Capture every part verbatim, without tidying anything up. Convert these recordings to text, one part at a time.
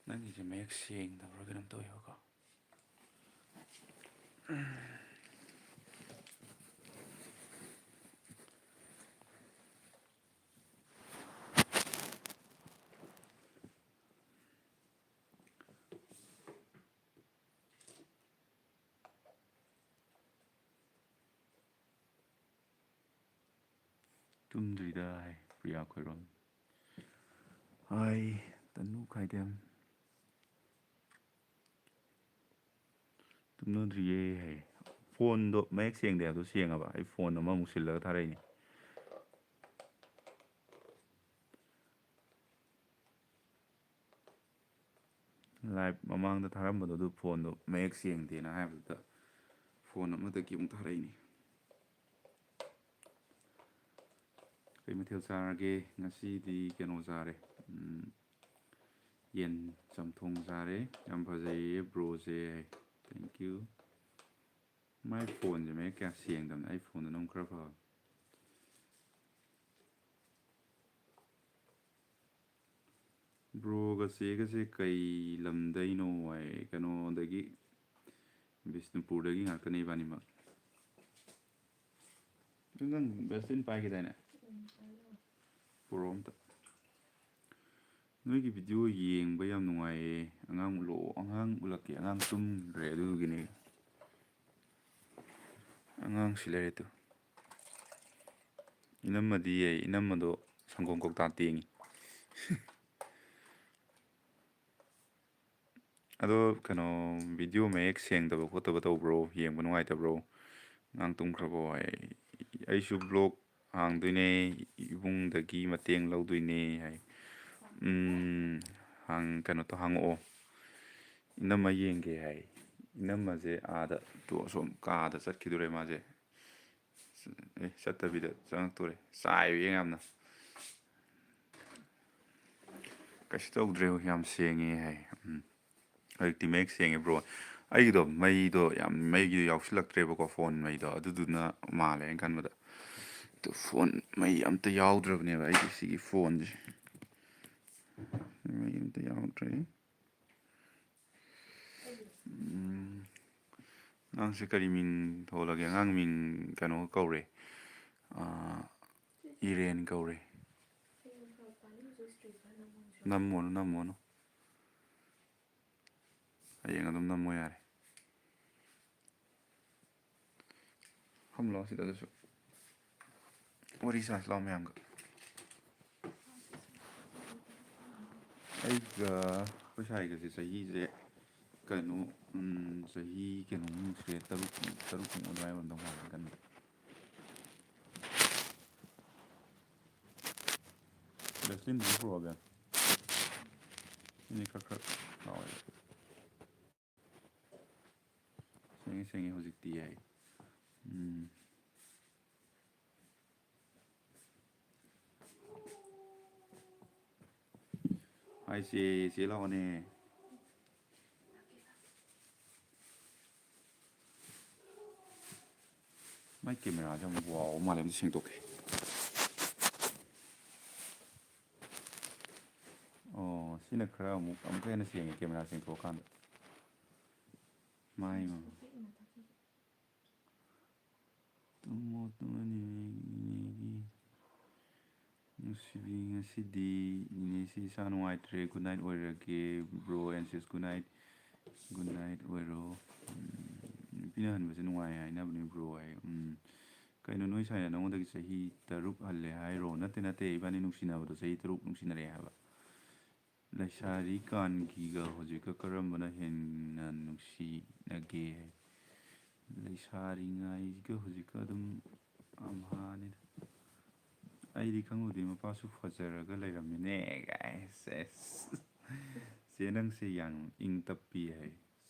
ꯅꯪꯒꯤꯁꯦ ꯃꯌꯦꯛ ꯁꯦꯡꯗꯕ꯭ꯔꯥ ꯀꯩꯅꯣꯝ ꯇꯧꯋꯦꯕꯀꯣ꯫ ꯇꯨꯝꯗ꯭ꯔꯤꯗ ꯍꯥꯏ ꯄ꯭ꯔꯤꯌꯥ ꯈꯣꯏꯔꯣꯝ꯫ ꯍꯥꯏ ꯇꯅꯨ ꯈꯥꯏꯗꯦꯝ꯫ ꯇꯨꯝꯅꯗ꯭ꯔꯤꯌꯦ ꯍꯥꯏ꯫ ꯐꯣꯟꯗꯣ ꯃꯌꯦꯛ ꯁꯦꯡꯗꯦ ꯍꯥꯏꯕꯗꯣ ꯁꯦꯡꯉꯕ? ꯑꯩ ꯐꯣꯟ ꯑꯃꯃꯨꯛ ꯁꯤꯜꯂꯒ ꯊꯥꯔꯛꯏꯅꯦ꯫ ꯂꯥꯏꯞ ꯃꯃꯥꯡꯗ ꯊꯥꯔꯝꯕꯗꯣ ꯑꯗꯨ ꯐꯣꯟꯗꯣ ꯃꯌꯦꯛ ꯁꯦꯡꯗꯦꯅ ꯍꯥꯏꯕꯗꯨꯗ ꯐꯣꯟ ꯑꯃꯗꯒꯤ ꯑꯃꯨꯛ ꯊꯥꯔꯛꯏꯅꯦ꯫ ꯀꯩ ꯃꯊꯦꯜ ꯆꯥꯔꯒꯦ? ꯉꯁꯤꯗꯤ ꯀꯩꯅꯣ ꯆꯥꯔꯦ, ꯎꯝ, ꯌꯦꯟ ꯆꯝꯊꯣꯡ ꯆꯥꯔꯦ꯫ ꯌꯥꯝ ꯐꯖꯩꯌꯦ ꯕ꯭ꯔꯣꯁꯦ꯫ Thank you꯫ ꯃꯥꯏ ꯐꯣꯟꯁꯦ ꯃꯌꯦꯛ ꯀꯌꯥ ꯁꯦꯡꯗꯕꯅꯦ, ꯑꯩ ꯐꯣꯟꯗꯨꯅ ꯑꯃꯨꯛ ꯈꯔ ꯐꯕ꯫ ꯕ꯭ꯔꯣꯒ ꯆꯦꯒꯁꯦ ꯀꯩ ꯂꯝꯗꯩꯅꯣ ꯍꯥꯏ? ꯀꯩꯅꯣꯗꯒꯤ, ꯕꯤꯁꯅꯨꯄꯨꯔꯗꯒꯤ ꯉꯥꯛꯇꯅꯦ ꯏꯕꯥꯅꯤꯃꯛ꯫ ꯑꯗꯨ ꯅꯪ ꯕꯦꯁꯇꯤꯟ ꯄꯥꯏꯈꯤꯗꯥꯏꯅꯦ? ꯄꯨꯔꯛꯑꯣ ꯑꯝꯇ꯫ ꯅꯣꯏꯒꯤ ꯚꯤꯗꯤꯑꯣ ꯌꯦꯡꯕ ꯌꯥꯝ ꯅꯨꯡꯉꯥꯏꯌꯦ꯫ ꯑꯉꯥꯡ ꯎꯠꯂꯛꯑꯣ, ꯑꯉꯥꯡ ꯎꯠꯂꯛꯀꯦ꯫ ꯑꯉꯥꯡ ꯇꯨꯝꯈ꯭ꯔꯦ ꯑꯗꯨꯗꯨꯒꯤꯅꯦ꯫ ꯑꯉꯥꯡꯁꯤ ꯂꯩꯔꯦ ꯇꯨ꯫ ꯏꯅꯝꯃꯗꯤ ꯌꯥꯏ, ꯏꯅꯝꯃꯗꯣ ꯁꯪꯒꯣꯝ ꯀꯧꯇꯥ ꯇꯦꯡꯉꯤ꯫ ꯑꯗꯣ ꯀꯩꯅꯣ, ꯚꯤꯗꯤꯑꯣ ꯃꯌꯦꯛ ꯁꯦꯡꯗꯕ ꯈꯣꯠꯇꯕ ꯇꯧꯕ꯭ꯔꯣ? ꯌꯦꯡꯕ ꯅꯨꯡꯉꯥꯏꯇꯕ꯭ꯔꯣ? ꯑꯉꯥꯡ ꯇꯨꯝꯈ꯭ꯔꯕꯣ ꯍꯥꯏ꯫ ꯑꯩꯁꯨ ꯕ꯭ꯂꯣꯛ ꯍꯥꯡꯗꯣꯏꯅꯦ, ꯏꯕꯨꯡꯗꯒꯤ ꯃꯇꯦꯡ ꯂꯧꯗꯣꯏꯅꯦ ꯍꯥꯏ꯫ ꯎꯝ, ꯍꯥꯡ-, ꯀꯩꯅꯣ ꯇꯧ, ꯍꯥꯡꯉꯛꯑꯣ꯫ ꯏꯅꯝꯃ ꯌꯦꯡꯒꯦ ꯍꯥꯏ꯫ ꯏꯅꯝꯃꯁꯦ ꯑꯥꯗ, ꯇꯨ ꯑꯁꯣꯝ ꯀꯥꯗ ꯆꯠꯈꯤꯗꯣꯔꯦ ꯃꯥꯁꯦ꯫ ꯑꯦ, ꯆꯠꯇꯕꯤꯗ ꯆꯪꯉꯛꯇꯣꯔꯦ꯫ ꯆꯥꯏꯕ ꯌꯥꯝꯅ꯫ ꯀꯩꯁꯨ ꯇꯧꯗ꯭ꯔꯦ, ꯌꯥꯝ ꯁꯦꯡꯉꯦ ꯍꯥꯏ꯫ ꯎꯝ꯫ ꯍꯧꯖꯤꯛꯇꯤ ꯃꯌꯦꯛ ꯁꯦꯡꯉꯦ ꯕ꯭ꯔꯣ꯫ ꯑꯩꯒꯤꯗꯣ ꯃꯩꯗꯣ ꯌꯥꯝ, ꯃꯩꯒꯤꯗꯣ ꯌꯥꯎꯁꯤꯜꯂꯛꯇ꯭ꯔꯦꯕꯀꯣ, ꯐꯣꯟ ꯃꯩꯗꯣ꯫ ꯑꯗꯨꯗꯨꯅ ꯃꯥꯜꯂꯦ ꯑꯩꯅ ꯈꯟꯕꯗ꯫ ꯑꯗꯨ ꯐꯣꯟ ꯃꯩ ꯑꯝꯇ ꯌꯥꯎꯗ꯭ꯔꯕꯅꯦꯕ ꯑꯩꯒꯤ ꯁꯤꯒꯤ ꯐꯣꯟꯁꯦ꯫ ꯃꯩ ꯑꯝꯇ ꯌꯥꯎꯗ꯭ꯔꯦ꯫ ꯎꯝ, ꯑꯉꯥꯡꯁꯦ ꯀꯔꯤ ꯃꯤꯡ ꯊꯣꯜꯂꯒꯦ? ꯑꯉꯥꯡ ꯃꯤꯡ ꯀꯩꯅꯣ ꯀꯧꯔꯦ, ꯑꯥ, ꯏꯔꯦꯟ ꯀꯧꯔꯦ꯫ ꯅꯝꯃꯣꯅꯨ, ꯅꯝꯃꯣꯅꯨ꯫ ꯍꯌꯦꯡ ꯑꯗꯨꯝ ꯅꯝꯃꯣ ꯌꯥꯔꯦ꯫ ꯐꯝꯂꯣ ꯁꯤꯗ ꯑꯗꯨꯁꯨ꯫ ꯋꯥꯔꯤ ꯁꯥꯁꯤ ꯂꯥꯎ ꯃꯌꯥꯝꯒ꯫ ꯑꯩꯒ ꯑꯩꯈꯣꯏ ꯁꯥꯏꯒꯁꯦ ꯆꯍꯤꯁꯦ ꯀꯩꯅꯣ, ꯎꯝ, ꯆꯍꯤ ꯀꯩꯅꯣꯃꯨꯛ ꯁꯨꯔꯦ, ꯇꯔꯨꯛ, ꯇꯔꯨꯛꯃꯨꯛ ꯑꯗꯨꯃꯥꯏ ꯑꯣꯏꯔꯝꯗꯧ ꯃꯥꯜꯂꯦ ꯀꯟꯅ꯫ ꯕꯦꯁꯂꯤꯟꯗꯨꯁꯨ ꯄꯨꯔꯛꯑꯣ ꯏꯕꯦꯝ꯫ ꯁꯤꯅꯤ ꯈꯔ ꯈꯔ ꯂꯥꯎꯋꯦ꯫ ꯁꯦꯡꯉꯦ, ꯁꯦꯡꯉꯦ, ꯍꯧꯖꯤꯛꯇꯤ ꯌꯥꯏ꯫ ꯎꯝ꯫ ꯍꯥꯏ, ꯆꯦ, ꯆꯦ ꯂꯥꯛꯑꯣꯅꯦ꯫ ꯃꯥꯏ ꯀꯦꯃꯦꯔꯥꯁꯦ ꯌꯥꯝ ꯋꯥꯎꯕ ꯃꯥꯜꯂꯦ, ꯑꯝꯇ ꯁꯦꯡꯗꯣꯛꯀꯦ꯫ ꯑꯣ, ꯁꯤꯅ ꯈꯔ ꯑꯃꯨꯛ, ꯑꯃꯨꯛꯀ ꯍꯦꯟꯅ ꯁꯦꯡꯉꯦ ꯀꯦꯃꯦꯔꯥ ꯁꯦꯡꯗꯣꯛꯑꯀꯥꯟꯗ꯫ ꯃꯥꯏ ꯃꯃꯤ꯫ ꯇꯨꯝꯃꯣ, ꯇꯨꯝꯃꯣ, ꯅꯦꯅꯦꯒꯤ, ꯅꯦꯅꯦꯒꯤ ꯅꯨꯡꯁꯤꯕꯤ, ꯉꯁꯤꯗꯤ ꯅꯦꯅꯦꯁꯤ ꯏꯁꯥ ꯅꯨꯡꯉꯥꯏꯇ꯭ꯔꯦ, good night ꯑꯣꯏꯔꯒꯦ, bro and sis, good night, good night ꯑꯣꯏꯔꯣ꯫ ꯎꯝ, ꯅꯨꯄꯤꯅ ꯍꯟꯕꯁꯦ ꯅꯨꯡꯉꯥꯏ ꯍꯥꯏꯅꯕꯅꯦ bro ꯍꯥꯏ꯫ ꯎꯝ, ꯀꯩꯅꯣ ꯅꯣꯏ ꯁꯥꯏꯅ ꯅꯉꯣꯟꯗꯒꯤ ꯆꯍꯤ ꯇꯔꯨꯛ ꯍꯜꯂꯦ ꯍꯥꯏꯔꯣ? ꯅꯠꯇꯦ, ꯅꯠꯇꯦ, ꯏꯕꯥꯅꯤ ꯅꯨꯡꯁꯤꯅꯕꯗꯣ ꯆꯍꯤ ꯇꯔꯨꯛ ꯅꯨꯡꯁꯤꯅꯔꯛꯑꯦ ꯍꯥꯏꯕ꯫ ꯂꯩꯁꯥꯔꯤꯀꯥꯟꯒꯤꯒ ꯍꯧꯖꯤꯛꯀ ꯀꯔꯝꯕꯅ ꯍꯦꯟꯅ ꯅꯨꯡꯁꯤꯅꯒꯦ? ꯂꯩꯁꯥꯔꯤꯉꯩꯒ ꯍꯧꯖꯤꯛꯀ ꯑꯗꯨꯝ ꯑꯝꯍꯥꯅꯤꯗ꯫ ꯑꯩꯗꯤ ꯈꯪꯉꯨꯗꯦ, ꯃꯄꯥꯁꯨ ꯐꯖꯔꯒ ꯂꯩꯔꯝꯃꯤꯅꯦ ꯀꯥꯏ꯫ ꯁꯦꯁ꯫ ꯆꯦ, ꯅꯪꯁꯦ ꯌꯥꯝ ꯏꯪ ꯇꯞꯄꯤ ꯍꯥꯏ꯫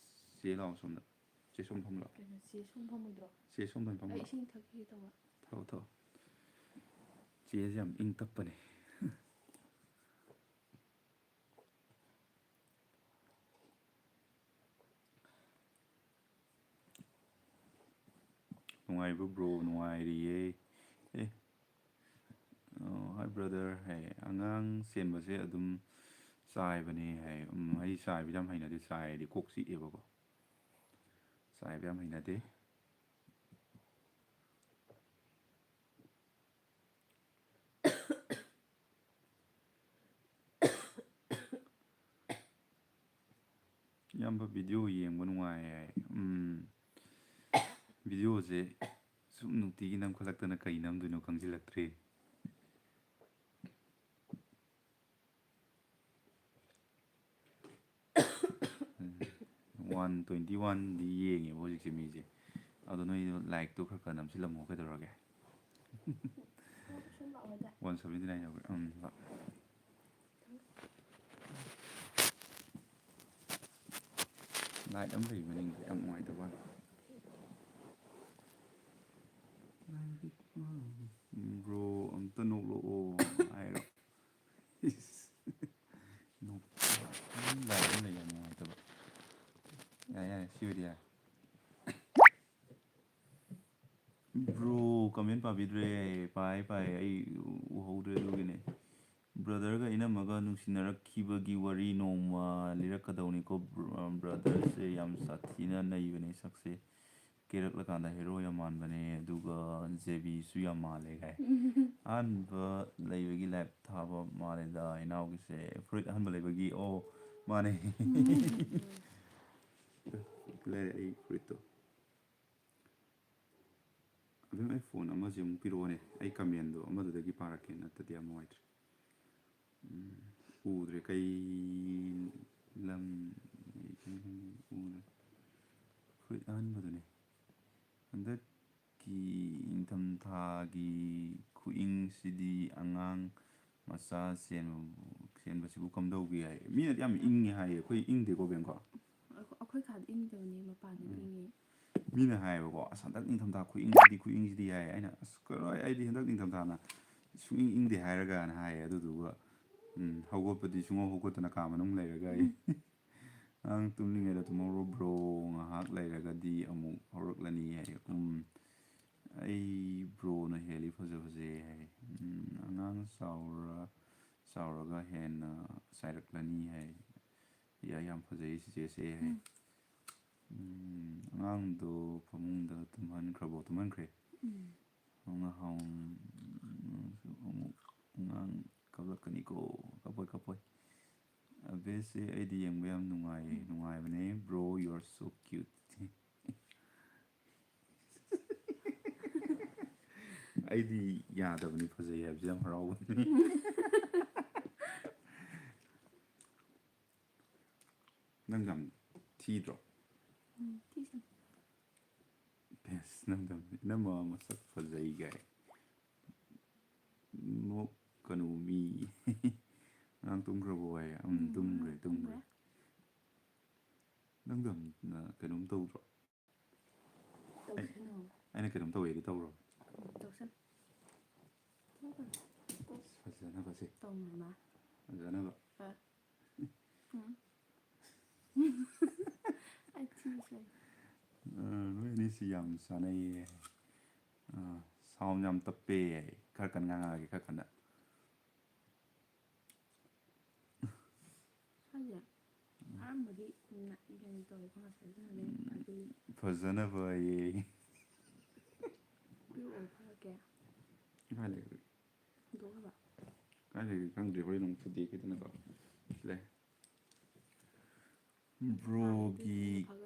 ꯆꯦ, ꯂꯥꯛꯑꯣ ꯁꯣꯝꯗ꯫ ꯆꯦ, ꯁꯣꯝ ꯐꯝ ꯂꯥꯛꯑꯣ꯫ ꯀꯩꯅꯣ, ꯆꯦ ꯁꯣꯝ ꯐꯝꯃꯣꯏꯗ꯭ꯔꯣ? ꯆꯦ, ꯁꯣꯝꯗ ꯐꯝ ꯑꯩ ꯂꯥꯛꯑꯣ꯫ ꯏꯁꯤꯡ ꯊꯛꯈꯤꯒꯦ ꯇꯧꯕ꯫ ꯊꯛꯑꯣ, ꯊꯛꯑꯣ꯫ ꯆꯦꯁꯦ ꯌꯥꯝ ꯏꯪ ꯇꯞꯄꯅꯦ꯫ ꯅꯨꯡꯉꯥꯏꯔꯤꯕꯣ bro? ꯅꯨꯡꯉꯥꯏꯔꯤꯌꯦ꯫ ꯑꯦ, ꯑꯣ, hi brother ꯍꯥꯏ꯫ ꯑꯉꯥꯡ ꯆꯦꯟꯕꯁꯦ ꯑꯗꯨꯝ ꯆꯥꯏꯕꯅꯦ ꯍꯥꯏ꯫ ꯎꯝ, ꯑꯩ ꯆꯥꯏꯕꯁꯦ ꯌꯥꯝ ꯍꯩꯅꯗꯦ, ꯆꯥꯏꯔꯗꯤ ꯀꯣꯛ ꯆꯤꯛꯑꯦꯕꯀꯣ꯫ ꯆꯥꯏꯕ ꯌꯥꯝ ꯍꯩꯅꯗꯦ꯫ ꯏꯌꯥꯝꯕ, video ꯌꯦꯡꯕ ꯅꯨꯡꯉꯥꯏ ꯍꯥꯏ꯫ ꯎꯝ, videoꯁꯦ ꯁꯨꯝ ꯅꯨꯡꯇꯤꯒꯤ ꯅꯝꯈꯠꯂꯛꯇꯅ ꯀꯩ ꯅꯝꯗꯣꯏꯅꯣ ꯈꯪꯖꯤꯜꯂꯛꯇ꯭ꯔꯦ꯫ One twenty oneꯗꯤ ꯌꯦꯡꯉꯦꯕ ꯍꯧꯖꯤꯛꯁꯦ ꯃꯤꯁꯦ꯫ ꯑꯗꯣ ꯅꯣꯏ likeꯇꯣ ꯈꯔ ꯈꯔ ꯅꯝꯁꯤꯜꯂꯝꯃꯣ, ꯀꯩꯗꯧꯔꯒꯦ? One seventy nine ꯌꯧꯔꯦ꯫ ꯎꯝ, ꯂꯥꯛ꯫ Light ꯑꯃ ꯂꯩꯕ ꯃꯅꯤꯡꯗ, ꯌꯥꯝ ꯅꯨꯡꯉꯥꯏꯇꯕ ꯋꯥꯅꯤ꯫ Bro, ꯑꯝꯇ ꯅꯣꯛꯂꯛꯑꯣ ꯍꯥꯏꯔꯣ? ꯏꯁ꯫ ꯅꯣꯛ-, ꯂꯥꯏꯔꯤꯛ ꯑꯃ ꯂꯩ ꯌꯥꯝ ꯅꯨꯡꯉꯥꯏꯇꯕ꯫ ꯌꯥꯔꯦ, ꯌꯥꯔꯦ, ꯁꯤ ꯑꯣꯏꯗꯤ ꯌꯥꯔꯦ꯫ Bro, comment ꯄꯥꯕꯤꯗ꯭ꯔꯦ꯫ ꯄꯥꯏ, ꯄꯥꯏ, ꯑꯩ ꯎꯍꯧꯗ꯭ꯔꯦ ꯑꯗꯨꯒꯤꯅꯦ꯫ Brotherꯒ ꯏꯅꯝꯃꯒ ꯅꯨꯡꯁꯤꯅꯔꯛꯈꯤꯕꯒꯤ ꯋꯥꯔꯤ ꯅꯣꯡꯃ ꯂꯤꯔꯛꯀꯗꯧꯅꯤꯀꯣ꯫ Bro-, brotherꯁꯦ ꯌꯥꯝ ꯁꯥꯊꯤꯅ ꯅꯩꯕꯅꯦ ꯁꯛꯁꯦ꯫ ꯀꯦꯔꯛꯂꯀꯥꯟꯗ hero ꯌꯥꯝ ꯃꯥꯟꯕꯅꯦ, ꯑꯗꯨꯒ JBꯁꯨ ꯌꯥꯝ ꯃꯥꯜꯂꯦ ꯀꯥꯏ꯫ ꯑꯍꯥꯟꯕ ꯂꯩꯕꯒꯤ live ꯊꯥꯕ ꯃꯥꯜꯂꯦꯗ ꯏꯅꯥꯎꯒꯤꯁꯦ꯫ ꯐꯨꯔꯤꯠ ꯑꯍꯟꯕ ꯂꯩꯕꯒꯤ, ꯑꯣ, ꯃꯥꯅꯦ꯫ ꯎꯝ꯫ ꯂꯩꯔꯦ ꯑꯩ ꯐꯨꯔꯤꯠꯇꯣ꯫ ꯑꯗꯨꯝ ꯑꯩ phone ꯑꯃꯁꯦ ꯑꯃꯨꯛ ꯄꯤꯔꯛꯑꯣꯅꯦ, ꯑꯩ commentꯗꯣ ꯑꯃꯗꯨꯗꯒꯤ ꯄꯥꯔꯛꯀꯦ, ꯅꯠꯇꯗꯤ ꯌꯥꯝ ꯅꯨꯡꯉꯥꯏꯇ꯭ꯔꯦ꯫ ꯎꯝ, ꯎꯗ꯭ꯔꯦ, ꯀꯩ ꯂꯝ, ꯎꯗ꯭ꯔꯦ꯫ ꯐꯨꯔꯤꯠ ꯑꯍꯟꯕꯗꯨꯅꯦ꯫ ꯍꯟꯗꯛꯀꯤ ꯏꯪꯊꯝꯊꯥꯒꯤ ꯈꯨꯏꯪꯁꯤꯗꯤ ꯑꯉꯥꯡ ꯃꯆꯥ ꯆꯦꯟꯕ-, ꯆꯦꯟꯕꯁꯤꯕꯨ ꯀꯝꯗꯧꯒꯦ ꯍꯥꯏ꯫ ꯃꯤꯅꯗꯤ ꯌꯥꯝ ꯏꯪꯉꯦ ꯍꯥꯏꯌꯦ, ꯑꯩꯈꯣꯏ ꯏꯪꯗꯦꯀꯣ, ꯕꯦꯝꯀꯣ? ꯑꯩꯈꯣꯏ, ꯑꯩꯈꯣꯏ ꯀꯥꯗꯤ ꯏꯪꯗꯕꯅꯦ, ꯃꯄꯥꯟꯗꯗꯤ ꯎꯝ꯫ ꯏꯪꯉꯦ꯫ ꯃꯤꯅ ꯍꯥꯏꯌꯦꯕꯀꯣ, "ꯑꯁ, ꯍꯟꯗꯛ ꯅꯤꯡꯊꯝꯊꯥ ꯈꯨꯏꯪꯁꯤꯗꯤ, ꯈꯨꯏꯪꯁꯤꯗꯤ" ꯍꯥꯏ꯫ ꯑꯩꯅ, "ꯑꯁ, ꯀꯔꯣꯏ, ꯑꯩꯗꯤ ꯍꯟꯗꯛ ꯅꯤꯡꯊꯝꯊꯥꯅ ꯁꯨꯡꯏꯪ ꯏꯪꯗꯦ" ꯍꯥꯏꯔꯒꯅ ꯍꯥꯏꯌꯦ꯫ ꯑꯗꯨꯗꯨꯒ, ꯎꯝ, ꯍꯧꯒꯠꯄꯗꯤ ꯁꯨꯡꯍꯧ ꯍꯧꯒꯠꯇꯅ ꯀꯥ ꯃꯅꯨꯡ ꯂꯩꯔꯒ ꯑꯩ꯫ ꯎꯝ꯫ "ꯅꯪ ꯇꯨꯝꯅꯤꯡꯉꯩꯗ ꯇꯨꯝꯍꯧꯔꯣ bro, ꯉꯥꯏꯍꯥꯛ ꯂꯩꯔꯒꯗꯤ ꯑꯃꯨꯛ ꯍꯧꯔꯛꯂꯅꯤ" ꯍꯥꯏꯌꯦ꯫ ꯎꯝ, ꯑꯩ broꯅ ꯍꯦꯜꯂꯤ ꯐꯖꯕꯁꯦ ꯍꯥꯏꯌꯦ꯫ ꯎꯝ, ꯑꯉꯥꯡ ꯆꯥꯎꯔ-, ꯆꯥꯎꯔꯒ ꯍꯦꯟꯅ ꯆꯥꯏꯔꯛꯂꯅꯤ ꯍꯥꯏꯌꯦ꯫ ꯌꯥꯏ, ꯌꯥꯝ ꯐꯖꯩ ꯆꯤꯆꯦꯁꯦ ꯍꯥꯏ꯫ ꯎꯝ꯫ ꯎꯝ, ꯑꯉꯥꯡꯗꯣ ꯐꯃꯨꯡꯗ ꯇꯨꯝꯍꯟꯈ꯭ꯔꯕꯣ? ꯇꯨꯝꯍꯟꯈ꯭ꯔꯦ꯫ ꯎꯝ꯫ ꯉꯍꯥꯎ ꯑꯃꯨꯛ ꯑꯉꯥꯡ ꯀꯞꯂꯛꯀꯅꯤꯀꯣ꯫ ꯀꯞꯄꯣꯏ, ꯀꯞꯄꯣꯏ꯫ ꯑꯕꯦꯁꯦ ꯑꯩꯗꯤ ꯌꯦꯡꯕ ꯌꯥꯝ ꯅꯨꯡꯉꯥꯏꯌꯦ꯫ ꯎꯝ꯫ ꯅꯨꯡꯉꯥꯏꯕꯅꯦ꯫ Bro, you are so cute꯫ ꯑꯩꯗꯤ ꯌꯥꯗꯕꯅꯤ, ꯐꯖꯩ ꯍꯥꯏꯕꯁꯦ ꯌꯥꯝ ꯍꯔꯥꯎꯕꯅꯤ꯫ ꯅꯪ ꯌꯥꯝ ꯊꯤꯗ꯭ꯔꯣ? ꯎꯝ, ꯊꯤꯁꯅꯨ꯫ ꯕꯦꯁ, ꯅꯪ ꯌꯥꯝ, ꯏꯅꯝꯃ ꯃꯁꯛ ꯐꯖꯩ ꯒꯥꯏ꯫ ꯅꯣꯛꯀꯅꯨ ꯃꯤ꯫ ꯑꯉꯥꯡ ꯇꯨꯝꯈ꯭ꯔꯕꯣ ꯍꯥꯏ? ꯎꯝ, ꯎꯝ, ꯇꯨꯝꯈ꯭ꯔꯦ, ꯎꯝ, ꯇꯨꯝꯈ꯭ꯔꯦ꯫ ꯇꯨꯝꯈ꯭ꯔꯦ꯫ ꯅꯪꯗꯣ ꯌꯥꯝꯅ ꯀꯩꯅꯣꯝ ꯇꯧꯗ꯭ꯔꯣ? ꯑꯩ, ꯇꯧꯁꯅꯨ꯫ ꯑꯩꯅ ꯀꯩꯅꯣꯝ ꯇꯧꯋꯦꯗꯤ ꯇꯧꯔꯣ꯫ ꯎꯝ, ꯇꯧꯁꯅꯨ꯫ ꯇꯧꯁꯅꯨ꯫ ꯐꯖꯅꯕꯁꯦ꯫ ꯇꯧꯅꯨ ꯃꯥ꯫ ꯐꯖꯅꯕ꯫ ꯑ꯫ ꯎꯝ꯫ ꯑꯩ ꯊꯤꯁꯦ꯫ ꯑ, ꯅꯣꯏ ꯑꯅꯤꯁꯤ ꯌꯥꯝ ꯆꯥꯅꯩꯌꯦ꯫ ꯑ, sound ꯌꯥꯝ ꯇꯞꯄꯦ꯫ ꯈꯔ ꯀꯟꯅ ꯉꯥꯡꯉꯛꯑꯒꯦ, ꯈꯔ ꯀꯟꯅ꯫ ꯍꯥꯏꯁꯦ? ꯑꯍꯥꯟꯕꯗꯤ ꯅ-, ꯀꯩꯅꯣ ꯇꯧꯋꯦ, ꯈꯣꯡ ꯍꯥꯞꯄꯗꯤ ꯐꯖꯅ ꯎꯝ, ꯑꯗꯨ ꯐꯖꯅꯕ ꯑꯌꯦ꯫ ꯄꯤꯔꯛꯑꯣ, ꯐꯔꯛꯀꯦ꯫ ꯀꯥꯏ ꯂꯩꯈ꯭ꯔꯦ? ꯍꯨꯟꯗꯣꯛꯈ꯭ꯔꯕ? ꯀꯥꯏ ꯂꯩꯈ꯭ꯔꯦ ꯈꯪꯗ꯭ꯔꯦ, ꯍꯣꯔꯦꯟ ꯑꯃꯨꯛ ꯊꯨꯗꯦꯛꯀꯦꯗꯅꯀꯣ꯫ ꯁꯤ ꯂꯩ꯫ ꯕ꯭ꯔꯣꯒꯤ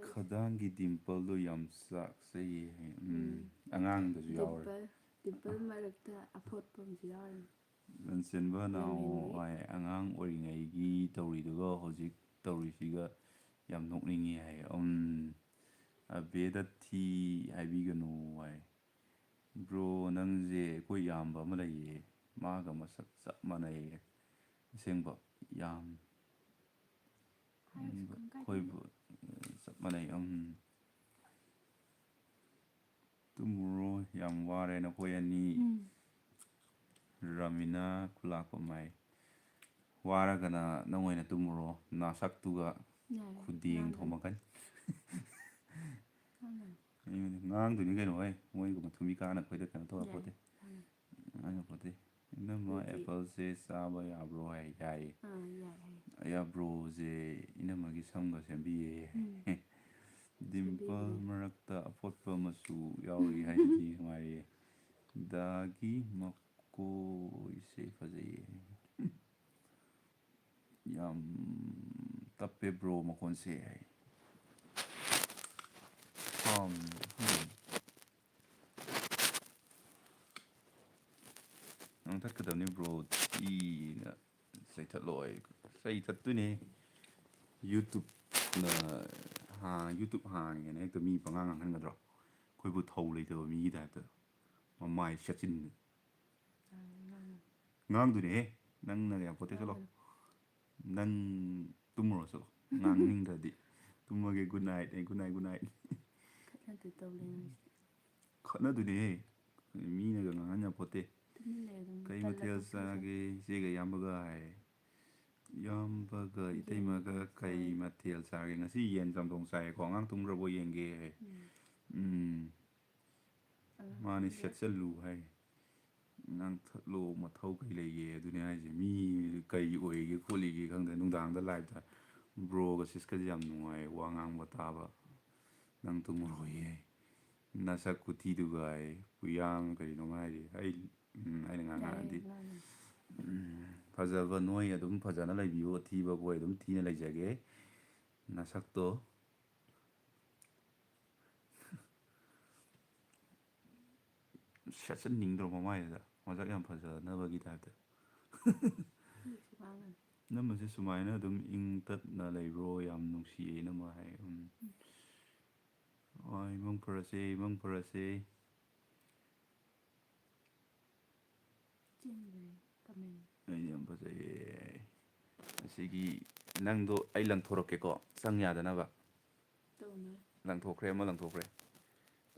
ꯈꯗꯥꯡꯒꯤ ꯗꯤꯝꯄꯜꯗꯣ ꯌꯥꯝ ꯆꯥꯛꯆꯩꯌꯦ ꯍꯥꯏ꯫ ꯎꯝ, ꯎꯝ꯫ ꯑꯉꯥꯡꯗꯁꯨ ꯌꯥꯎꯔꯦ꯫ ꯗꯤꯝꯄꯜ, ꯗꯤꯝꯄꯜ ꯃꯔꯛꯇ ꯑꯐꯣꯠꯄ ꯑꯃꯁꯨ ꯌꯥꯎꯔꯤꯅꯦ꯫ ꯂꯟꯆꯦꯟꯕ ꯂꯝꯍꯦꯟꯕꯤ꯫ ꯅꯍꯥꯟꯋꯥꯏ ꯑꯉꯥꯡ ꯑꯣꯏꯔꯤꯉꯩꯒꯤ ꯇꯧꯔꯤꯗꯨꯒ ꯍꯧꯖꯤꯛ ꯇꯧꯔꯤꯁꯤꯒ ꯌꯥꯝ ꯅꯣꯛꯅꯤꯡꯉꯤ ꯍꯥꯏ꯫ ꯎꯝ, ꯑꯕꯦꯗ ꯊꯤ ꯍꯥꯏꯕꯤꯒꯅꯨ ꯍꯥꯏ꯫ ꯕ꯭ꯔꯣ, ꯅꯪꯁꯦ ꯑꯩꯈꯣꯏ ꯏꯌꯥꯝꯕ ꯑꯃ ꯂꯩꯌꯦ, ꯃꯥꯒ ꯃꯁꯛ ꯆꯞ ꯃꯥꯟꯅꯩꯌꯦ꯫ ꯑꯁꯦꯡꯕ ꯌꯥꯝ ꯍꯥꯏꯔꯁꯨ ꯈꯪ ꯀꯥꯏꯗꯦ꯫ ꯑꯩꯈꯣꯏꯕꯨ, ꯑ, ꯆꯞ ꯃꯥꯟꯅꯩ꯫ ꯎꯝ꯫ ꯇꯨꯝꯃꯨꯔꯣ, ꯌꯥꯝ ꯋꯥꯔꯦ ꯅꯈꯣꯏ ꯑꯅꯤ꯫ ꯎꯝ꯫ ꯔꯥꯃꯤꯅꯥ ꯈꯨꯂꯥꯛꯄꯝ ꯍꯥꯏ꯫ ꯋꯥꯔꯒꯅ ꯅꯪ ꯑꯣꯏꯅ ꯇꯨꯝꯃꯨꯔꯣ, ꯅꯁꯛꯇꯨꯒ ꯌꯥꯔꯦ, ꯈꯨꯗꯦꯡ ꯉꯥꯡꯒꯅꯨ꯫ ꯊꯣꯝꯃꯛꯀꯅꯤ꯫ ꯉꯥꯡꯒꯅꯨ꯫ ꯑꯩꯉꯣꯟꯗ ꯉꯥꯡꯗꯣꯏꯅꯤ ꯀꯩꯅꯣ, ꯍꯣꯏ, ꯃꯣꯏꯒꯨꯝꯕ ꯊꯨꯝꯕꯤ ꯀꯥꯅ ꯑꯩꯈꯣꯏꯗ ꯀꯩꯅꯣ ꯇꯧꯔꯛꯄꯣꯠꯇꯦ꯫ ꯌꯥꯔꯦ, ꯉꯥꯡꯒꯅꯨ꯫ ꯉꯥꯡꯒꯅꯨꯄꯣꯠꯇꯦ꯫ ꯏꯅꯝꯃ ꯑꯗꯨꯗꯤ ꯑꯦꯄꯜꯁꯦ ꯆꯥꯕ ꯌꯥꯕ꯭ꯔꯣ ꯍꯥꯏ, ꯌꯥꯏꯌꯦ꯫ ꯑꯥ, ꯌꯥꯏ, ꯌꯥꯏ꯫ ꯑꯌꯥ ꯕ꯭ꯔꯣꯁꯦ ꯏꯅꯝꯃꯒꯤ ꯁꯝꯒ ꯁꯦꯝꯕꯤꯌꯦ꯫ ꯎꯝ꯫ ꯗꯤꯝꯄꯜ ꯃꯔꯛꯇ ꯑꯄꯣꯠꯄ ꯃꯆꯨ ꯌꯥꯎꯔꯤ ꯍꯥꯏꯁꯤꯗꯤ ꯅꯨꯡꯉꯥꯏꯔꯤꯌꯦ꯫ ꯗꯥꯒꯤ ꯃꯀꯣꯏꯁꯦ ꯐꯖꯩꯌꯦ꯫ ꯌꯥꯝ ꯇꯞꯄꯦ ꯕ꯭ꯔꯣ ꯃꯈꯣꯟꯁꯦ ꯍꯥꯏ꯫ ꯁꯥꯎꯟ꯫ ꯉꯥꯡꯊꯠꯀꯗꯕꯅꯤ ꯕ꯭ꯔꯣ꯫ ꯊꯤꯅ ꯆꯩꯊꯠꯂꯣꯏ꯫ ꯆꯩꯊꯠꯇꯣꯏꯅꯦ꯫ YouTubeꯅ ꯍꯥ-, YouTube ꯍꯥꯡꯉꯦꯅ ꯍꯦꯛꯇ ꯃꯤ ꯄꯉꯥꯡ ꯉꯥꯡꯍꯟꯒꯗ꯭ꯔꯣ? ꯑꯩꯈꯣꯏꯕꯨ ꯊꯧ ꯂꯩꯇꯕ ꯃꯤꯒꯤ ꯇꯥꯏꯞꯇ꯫ ꯃꯃꯥꯏ ꯁꯦꯠꯆꯤꯟ꯫ ꯉꯥꯡꯗꯣꯏꯅꯦꯍꯦ꯫ ꯅꯪꯅ ꯌꯥꯝ ꯄꯣꯠꯇꯦ ꯆꯠꯂꯣ꯫ ꯅꯪ ꯇꯨꯝꯃꯨꯔꯣ ꯆꯠꯂꯣ꯫ ꯉꯥꯡꯅꯤꯡꯗ꯭ꯔꯗꯤ꯫ ꯇꯨꯝꯃꯒꯦ꯫ Good night꯫ ꯑꯦ, good night, good night꯫ ꯈꯠꯅꯗꯣꯏ ꯇꯧ ꯂꯩ ꯅꯪꯁꯦ꯫ ꯈꯠꯅꯗꯣꯏꯅꯦꯍꯦ꯫ ꯃꯤꯅꯒ ꯉꯥꯡꯍꯟ ꯌꯥꯄꯣꯠꯇꯦ꯫ ꯇꯨꯃꯤꯟ ꯂꯩꯌꯨ ꯑꯗꯨꯝ, "ꯀꯩ ꯇꯜꯂꯦ ꯃꯊꯦꯜ ꯇꯨꯝꯕꯁꯦ꯫ ꯆꯥꯒꯦ ꯏꯆꯦꯒ ꯏꯌꯥꯝꯕꯒ?" ꯍꯥꯏ꯫ ꯏꯌꯥꯝꯕꯒ ꯌꯦꯟ ꯏꯇꯩꯃꯒ ꯀꯩ ꯆꯥꯏ꯫ ꯃꯊꯦꯜ ꯆꯥꯒꯦ? ꯉꯁꯤ ꯌꯦꯟ ꯆꯝꯊꯣꯡ ꯆꯥꯏꯌꯦꯀꯣ꯫ ꯑꯉꯥꯡ ꯇꯨꯝꯈ꯭ꯔꯕꯣ ꯌꯦꯡꯒꯦ ꯍꯥꯏ꯫ ꯎꯝ꯫ ꯎꯝ꯫ ꯑꯉꯥꯡ ꯃꯥꯅꯤ, ꯇꯨꯝꯈ꯭ꯔꯦ꯫ ꯁꯦꯠꯆꯜꯂꯨ ꯍꯥꯏ꯫ ꯉꯥꯡꯊꯠꯂꯣ, ꯃꯊꯧ ꯀꯩ ꯂꯩꯒꯦ? ꯑꯗꯨꯅꯦ ꯍꯥꯏꯁꯦ꯫ ꯃꯤ ꯀꯩ ꯑꯣꯏꯒꯦ ꯈꯣꯠꯂꯤꯒꯦ ꯈꯪꯗꯦ꯫ ꯅꯨꯡꯗꯥꯡꯗ liveꯇ ꯕ꯭ꯔꯣꯒ ꯁꯤꯁꯀꯁꯦ ꯌꯥꯝ ꯅꯨꯡꯉꯥꯏ ꯋꯥ ꯉꯥꯡꯕ ꯇꯥꯕ꯫ ꯅꯪ ꯇꯨꯝꯃꯔꯣꯏꯌꯦ꯫ ꯅꯁꯛ ꯈꯨꯊꯤꯗꯨꯒ ꯍꯥꯏ꯫ ꯀꯨꯌꯥꯡ ꯀꯔꯤꯅꯣ ꯍꯥꯏꯔꯤ꯫ ꯑꯩ, ꯎꯝ, ꯑꯩꯅ ꯌꯥꯔꯦ, ꯉꯥꯡꯉꯛꯑꯗꯤ꯫ ꯉꯥꯡꯉꯣ꯫ ꯎꯝ, ꯐꯖꯕ ꯅꯣꯏ ꯑꯗꯨꯝ ꯐꯖꯅ ꯂꯩꯕꯤꯌꯨ, ꯑꯊꯤꯕ ꯑꯩꯈꯣꯏ ꯑꯗꯨꯝ ꯊꯤꯅ ꯂꯩꯖꯒꯦ꯫ ꯅꯁꯛꯇꯣ ꯁꯦꯠꯆꯟꯅꯤꯡꯗ꯭ꯔꯣ ꯃꯃꯥꯏꯗꯨꯗ? ꯃꯁꯛ ꯌꯥꯝ ꯐꯖꯅꯕꯒꯤ ꯇꯥꯏꯞꯇ꯫ ꯏꯅꯝꯃꯁꯦ ꯁꯨꯃꯥꯏꯅ ꯑꯗꯨꯝ ꯏꯪ ꯇꯞꯅ ꯂꯩꯕ꯭ꯔꯣ? ꯌꯥꯝ ꯅꯨꯡꯁꯤꯌꯦ ꯏꯅꯝꯃ ꯍꯥꯏ꯫ ꯎꯝ꯫ ꯍꯣꯏ, ꯃꯪ ꯐꯔꯁꯦ, ꯃꯪ ꯐꯔꯁꯦ꯫ ꯆꯦꯟꯈ꯭ꯔꯦ comment꯫ ꯑꯩ ꯌꯥꯝ ꯐꯖꯩꯌꯦ꯫ ꯑꯁꯤꯒꯤ ꯅꯪꯗꯣ ꯑꯩ ꯂꯪꯊꯣꯔꯛꯀꯦꯀꯣ, ꯆꯪ ꯌꯥꯗꯅꯕ꯫ ꯇꯧꯅꯨ꯫ ꯂꯪꯊꯣꯛꯈ꯭ꯔꯦ, ꯑꯃ ꯂꯪꯊꯣꯛꯈ꯭ꯔꯦ꯫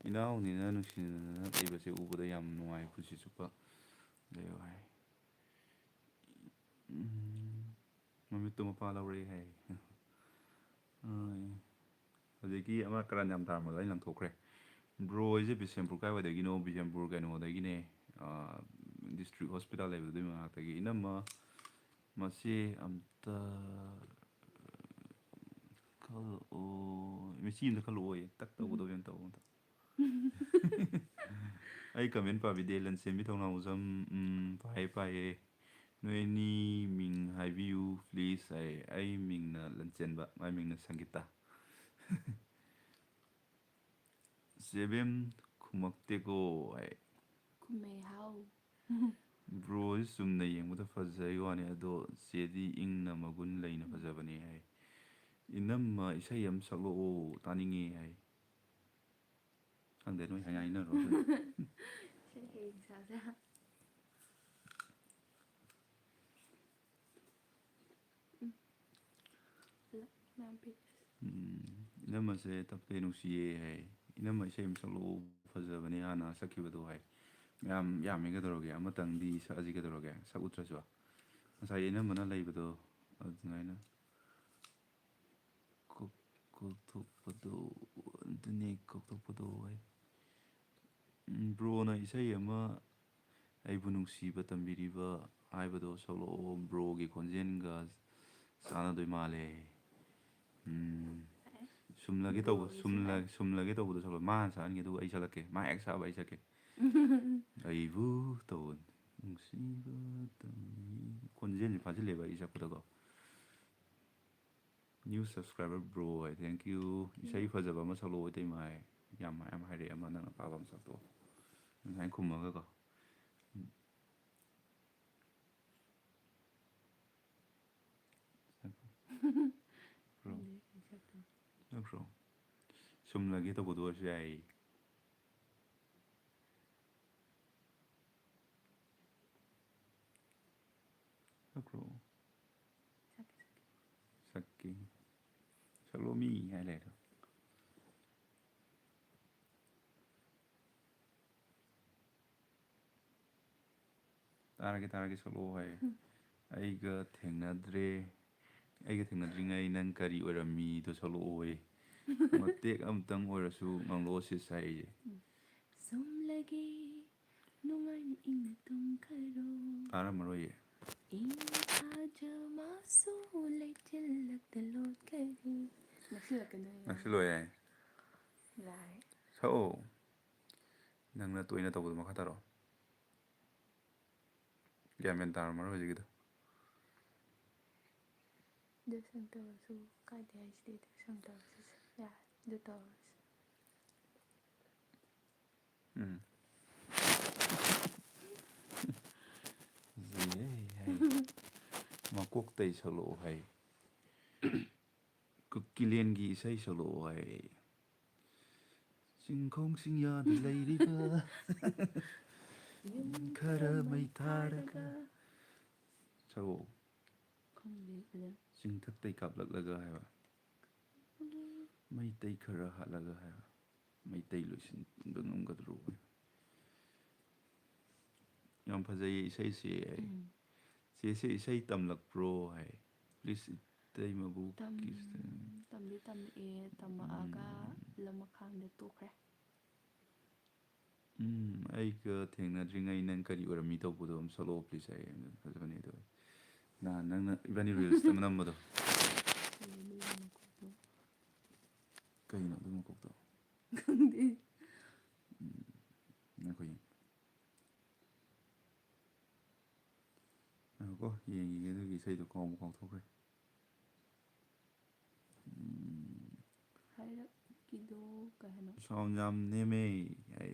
"ꯏꯅꯥꯎꯅꯤꯅ ꯅꯨꯡꯁꯤꯅꯅ ꯂꯩꯕꯁꯦ ꯎꯕꯗ ꯌꯥꯝ ꯅꯨꯡꯉꯥꯏ, ꯄꯨꯟꯁꯤ ꯆꯨꯞꯄ ꯂꯩꯌꯨ" ꯍꯥꯏ꯫ ꯎꯝ, ꯃꯃꯤꯠꯇꯨ ꯃꯄꯥ ꯂꯧꯔꯛꯑꯦ ꯍꯥꯏ꯫ ꯑꯥ, ꯍꯧꯖꯤꯛꯀꯤ ꯑꯃ ꯀꯔꯟ ꯌꯥꯝ ꯇꯥꯔꯝꯕꯗꯣ ꯑꯩ ꯂꯪꯊꯣꯛꯈ꯭ꯔꯦ꯫ ꯕ꯭ꯔꯣ ꯍꯣꯏꯁꯦ ꯕꯤꯁꯦꯝꯄꯨꯔ ꯀꯥꯏꯋꯥꯏꯗꯒꯤꯅꯣ? ꯕꯤꯁꯦꯝꯄꯨꯔ ꯀꯩꯅꯣꯗꯒꯤꯅꯦ, ꯑꯥ, district hospital ꯂꯩꯕꯗꯨꯒꯤ ꯃꯅꯥꯛꯇꯒꯤ꯫ ꯏꯅꯝꯃ, ꯃꯁꯤ ꯑꯝꯇ ꯀꯛꯂꯛꯑꯣ꯫ ꯁꯤ ꯑꯝꯇ ꯈꯜꯂꯛꯑꯣꯌꯦ, ꯇꯛ ꯇꯧꯒꯗꯧꯕ ꯌꯥꯝ ꯇꯧꯕ ꯑꯝꯇ꯫ ꯑꯩ comment ꯄꯥꯕꯤꯗꯦ, ꯂꯟꯆꯦꯟꯕꯤ ꯊꯧꯅꯥꯎꯖꯝ, ꯎꯝ, ꯄꯥꯏꯌꯦ, ꯄꯥꯏꯌꯦ꯫ ꯅꯣꯏ ꯑꯅꯤ ꯃꯤꯡ ꯍꯥꯏꯕꯤꯌꯨ, please, ꯍꯥꯏ꯫ ꯑꯩ ꯃꯤꯡꯅ ꯂꯟꯆꯦꯟꯕ, ꯃꯥꯏ ꯃꯤꯡꯅ ꯁꯪꯒꯤꯇꯥ꯫ ꯆꯦꯕꯦꯝ ꯈꯨꯃꯛꯇꯦꯀꯣ ꯍꯥꯏ꯫ ꯈꯨꯝꯃꯦ ꯍꯥꯎ꯫ Bro ꯁꯤ ꯆꯨꯝꯅ ꯌꯦꯡꯕꯗ ꯐꯖꯩ ꯋꯥꯅꯤ, ꯑꯗꯣ ꯆꯦꯗꯤ ꯏꯪꯅ ꯃꯒꯨꯟ ꯂꯩꯅ ꯐꯖꯕꯅꯦ ꯍꯥꯏ꯫ ꯏꯅꯝꯃ ꯏꯁꯩ ꯑꯃ ꯁꯛꯂꯛꯑꯣ, ꯇꯥꯅꯤꯡꯉꯦ ꯍꯥꯏ꯫ ꯈꯪꯗꯦ, ꯅꯣꯏ ꯍꯥꯏ ꯍꯥꯏꯅꯔꯣ꯫ ꯏꯁꯩ ꯍꯌꯦꯡ ꯁꯥꯁꯦ꯫ ꯎꯝ꯫ ꯂ-, ꯃꯌꯥꯝ ꯄꯤꯔꯛꯑꯦ꯫ ꯎꯝ, ꯏꯅꯝꯃꯁꯦ ꯇꯞꯄꯦ, ꯅꯨꯡꯁꯤꯌꯦ ꯍꯥꯏ꯫ ꯏꯅꯝꯃ ꯏꯁꯩ ꯑꯃ ꯁꯛꯂꯛꯑꯣ, ꯐꯖꯕꯅꯦ ꯍꯥꯟꯅ ꯁꯛꯈꯤꯕꯗꯣ ꯍꯥꯏ꯫ ꯌꯥꯝ ꯌꯥꯝꯃꯤ ꯀꯩꯗꯧꯔꯒꯦ, ꯑꯃꯇꯪꯗꯤ ꯁꯛꯑꯁꯤ ꯀꯩꯗꯧꯔꯒꯦ, ꯁꯛ ꯎꯠꯇ꯭ꯔꯁꯨ꯫ ꯉꯁꯥꯏ ꯏꯅꯝꯃꯅ ꯂꯩꯕꯗꯣ ꯑꯗꯨꯃꯥꯏꯅ꯫ ꯀꯣꯛ-, ꯀꯣꯛꯊꯣꯛꯄꯗꯣ, ꯑꯗꯨꯅꯦ ꯀꯣꯛꯊꯣꯛꯄꯗꯣ ꯍꯥꯏ꯫ ꯎꯝ, bro ꯅ ꯏꯁꯩ ꯑꯃ "ꯑꯩꯕꯨ ꯅꯨꯡꯁꯤꯕ ꯇꯝꯕꯤꯔꯤꯕ" ꯍꯥꯏꯕꯗꯣ ꯁꯛꯂꯛꯑꯣ, bro ꯒꯤ ꯈꯣꯟꯖꯦꯜꯒ ꯆꯥꯟꯅꯗꯣꯏ ꯃꯥꯜꯂꯦ꯫ ꯎꯝ, ꯁꯨꯝꯂꯒꯦ ꯇꯧꯕ, bro ꯒꯤꯁꯨ ꯁꯨꯝꯂ-, ꯍꯥꯏ꯫ ꯁꯨꯝꯂꯒꯦ ꯇꯧꯕꯗꯣ ꯁꯛꯂꯛꯑꯣ꯫ ꯃꯥ ꯍꯥꯟꯅ ꯁꯛꯍꯟꯒꯦ, ꯑꯗꯨꯒ ꯑꯩ ꯁꯛꯂꯛꯀꯦ꯫ ꯃꯥ ꯍꯦꯛ ꯁꯛꯑꯕ ꯑꯩ ꯁꯛꯀꯦ꯫ "ꯑꯩꯕꯨ ꯇꯧꯕ ꯅꯨꯡꯁꯤꯕ ꯇꯝꯕꯤ-", ꯈꯣꯟꯖꯦꯜꯁꯦ ꯐꯥꯖꯤꯜꯂꯦꯕ ꯑꯩ ꯁꯛꯄꯗꯀꯣ꯫ New subscriber bro high, thank you꯫ ꯏꯁꯩ ꯐꯖꯕ ꯑꯃ ꯁꯛꯂꯛꯑꯣ ꯏꯇꯩꯃ ꯍꯥꯏ꯫ ꯌꯥꯝ, ꯌꯥꯝ ꯍꯥꯏꯔꯛꯑꯦ ꯑꯃ, ꯅꯪ ꯑꯄꯥꯝꯕ ꯑꯃ ꯁꯛꯇꯣꯛꯑꯣ꯫ ꯑꯗꯨꯃꯥꯏꯅ ꯈꯨꯝꯃꯒꯀꯣ꯫ ꯁꯛꯈ꯭ꯔꯣ꯫ ꯈꯪꯗꯦ, ꯀꯩ ꯁꯛꯇꯣꯏꯅꯣ꯫ ꯁꯛꯈ꯭ꯔꯣ꯫ ꯁꯨꯝꯂꯒꯦ ꯇꯧꯕꯗꯣ ꯑꯣꯏꯔꯁꯨ ꯌꯥꯏ꯫ ꯁꯛꯈ꯭ꯔꯣ꯫ ꯁꯛꯀꯦ, ꯁꯛꯀꯦ꯫ ꯁꯛꯀꯦ꯫ ꯁꯛꯂꯣꯃꯤ ꯍꯥꯏ ꯂꯩꯔꯣ꯫ ꯇꯥꯔꯒꯦ, ꯇꯥꯔꯒꯦ, ꯁꯛꯂꯛꯑꯣ ꯍꯥꯏꯌꯦ꯫ "ꯑꯩꯒ ꯊꯦꯡꯅꯗ꯭ꯔꯦ, ꯑꯩꯒ ꯊꯦꯡꯅꯗ꯭ꯔꯤꯉꯩ ꯅꯪ ꯀꯔꯤ ꯑꯣꯏꯔꯝꯃꯤꯗꯣ ꯁꯛꯂꯛꯑꯣꯌꯦ꯫ ꯃꯇꯦꯛ ꯑꯃꯇꯪ ꯑꯣꯏꯔꯁꯨ ꯉꯪꯂꯛꯑꯣ ꯁꯤꯁ" ꯍꯥꯏꯌꯦ꯫ ꯁꯨꯝꯂꯒꯦ ꯅꯨꯡꯉꯥꯏꯅ ꯏꯪꯅ ꯇꯨꯝꯈꯔꯣ꯫ ꯇꯥꯔꯝꯃꯔꯣꯏꯌꯦ꯫ ꯏꯪ ꯊꯥꯖ ꯃꯥꯁꯨ ꯂꯩꯆꯤꯜꯂꯛꯇ ꯂꯣꯠꯈꯔꯦ꯫ ꯅ ꯁꯤꯜꯂꯛꯀꯅꯨ ꯍꯥꯏꯌꯣ꯫ ꯅꯛꯁꯤꯜꯂꯣꯏ ꯍꯥꯏ꯫ ꯂꯥꯏ꯫ ꯁꯛꯑꯣ꯫ ꯅꯪꯅ ꯇꯣꯏꯅ ꯇꯧꯕꯗꯣ ꯃꯈꯥ ꯇꯥꯔꯛꯑꯣ꯫ ꯒ꯭ꯌꯥꯟ ꯃꯦꯟ ꯇꯥꯔꯝꯃꯔꯣꯏ ꯍꯧꯖꯤꯛꯀꯤꯗꯣ꯫ ꯑꯗꯨ ꯁꯨꯝ ꯇꯧꯔꯁꯨ ꯀꯥꯏꯗꯦ ꯍꯥꯏꯁꯤꯗꯤ, ꯑꯗꯨ ꯁꯨꯝ ꯇꯧꯔꯁꯨ ꯌꯥꯔꯦ, ꯑꯗꯨ ꯇꯧꯔꯁꯨ꯫ ꯎꯝ꯫ ꯐꯖꯩꯍꯦ ꯍꯥꯏ꯫ ꯃꯀꯣꯛꯇꯩ ꯁꯛꯂꯛꯑꯣ ꯍꯥꯏ꯫ ꯀꯨꯀꯤꯂꯦꯟꯒꯤ ꯏꯁꯩ ꯁꯛꯂꯛꯑꯣ ꯍꯥꯏ꯫ ꯆꯤꯡꯈꯣꯡ ꯆꯤꯡꯌꯥꯗ ꯂꯩꯔꯤꯕ ꯌꯨꯝ ꯈꯔ ꯃꯩ ꯊꯥꯔꯒ꯫ ꯁꯛꯂꯛꯑꯣ꯫ ꯈꯪꯗꯦ ꯐꯖꯅ꯫ ꯆꯤꯡꯊꯛꯇꯩ ꯀꯥꯞꯂꯛꯂꯒ ꯍꯥꯏꯕ꯫ ꯎꯝ꯫ ꯃꯩꯇꯩ ꯈꯔ ꯍꯥꯠꯂꯒ ꯍꯥꯏꯕ꯫ ꯃꯩꯇꯩ ꯂꯣꯏꯁꯤꯟꯕ ꯉꯝꯒꯗ꯭ꯔꯣ? ꯌꯥꯝ ꯐꯖꯩꯌꯦ ꯏꯁꯩꯁꯦ꯫ ꯎꯝ꯫ ꯆꯦꯁꯦ ꯏꯁꯩ ꯇꯝꯂꯛꯄ꯭ꯔꯣ ꯍꯥꯏ꯫ Please ꯏꯇꯩꯃꯕꯨ ꯇꯝ-, kiss꯫ ꯇꯝꯗꯤ ꯇꯝꯃꯛꯑꯦ, ꯇꯝꯃꯛꯑꯒ ꯎꯝ꯫ ꯂꯃꯈꯥꯡꯗ ꯇꯣꯛꯈ꯭ꯔꯦ꯫ ꯎꯝ, ꯑꯩꯒ ꯊꯦꯡꯅꯗ꯭ꯔꯤꯉꯩ ꯅꯪ ꯀꯔꯤ ꯑꯣꯏꯔꯝꯃꯤ ꯇꯧꯕꯗꯣ ꯑꯃ ꯁꯛꯂꯛꯑꯣ, please꯫ ꯑꯩ ꯐꯖꯕꯅꯦ ꯑꯗꯣ꯫ ꯅꯍꯥꯟ ꯅꯪꯅ ꯏꯕꯥꯅꯤ reels ꯑꯃ ꯅꯝꯕꯗꯣ꯫ ꯀꯩꯅꯣ ꯑꯗꯨ ꯃꯀꯣꯛꯇꯣ? ꯀꯩꯅꯣ ꯑꯗꯨ ꯃꯀꯣꯛꯇꯣ? ꯈꯪꯗꯦ꯫ ꯎꯝ, ꯉꯥꯏꯈꯣ ꯌꯦꯡ-, ꯉꯥꯏꯈꯣꯀꯣ, ꯌꯦꯡꯈꯤꯒꯦ ꯑꯗꯨꯒꯤ ꯏꯁꯩꯗꯣ, ꯀꯥꯎꯕꯨ ꯀꯥꯎꯊꯣꯛꯈ꯭ꯔꯦ꯫ ꯎꯝ꯫ ꯍꯥꯏꯔꯛꯈꯤꯗꯣ ꯀꯩ ꯍꯥꯏꯅꯣ? Sound ꯌꯥꯝ ꯅꯦꯝꯃꯦ ꯍꯥꯏ꯫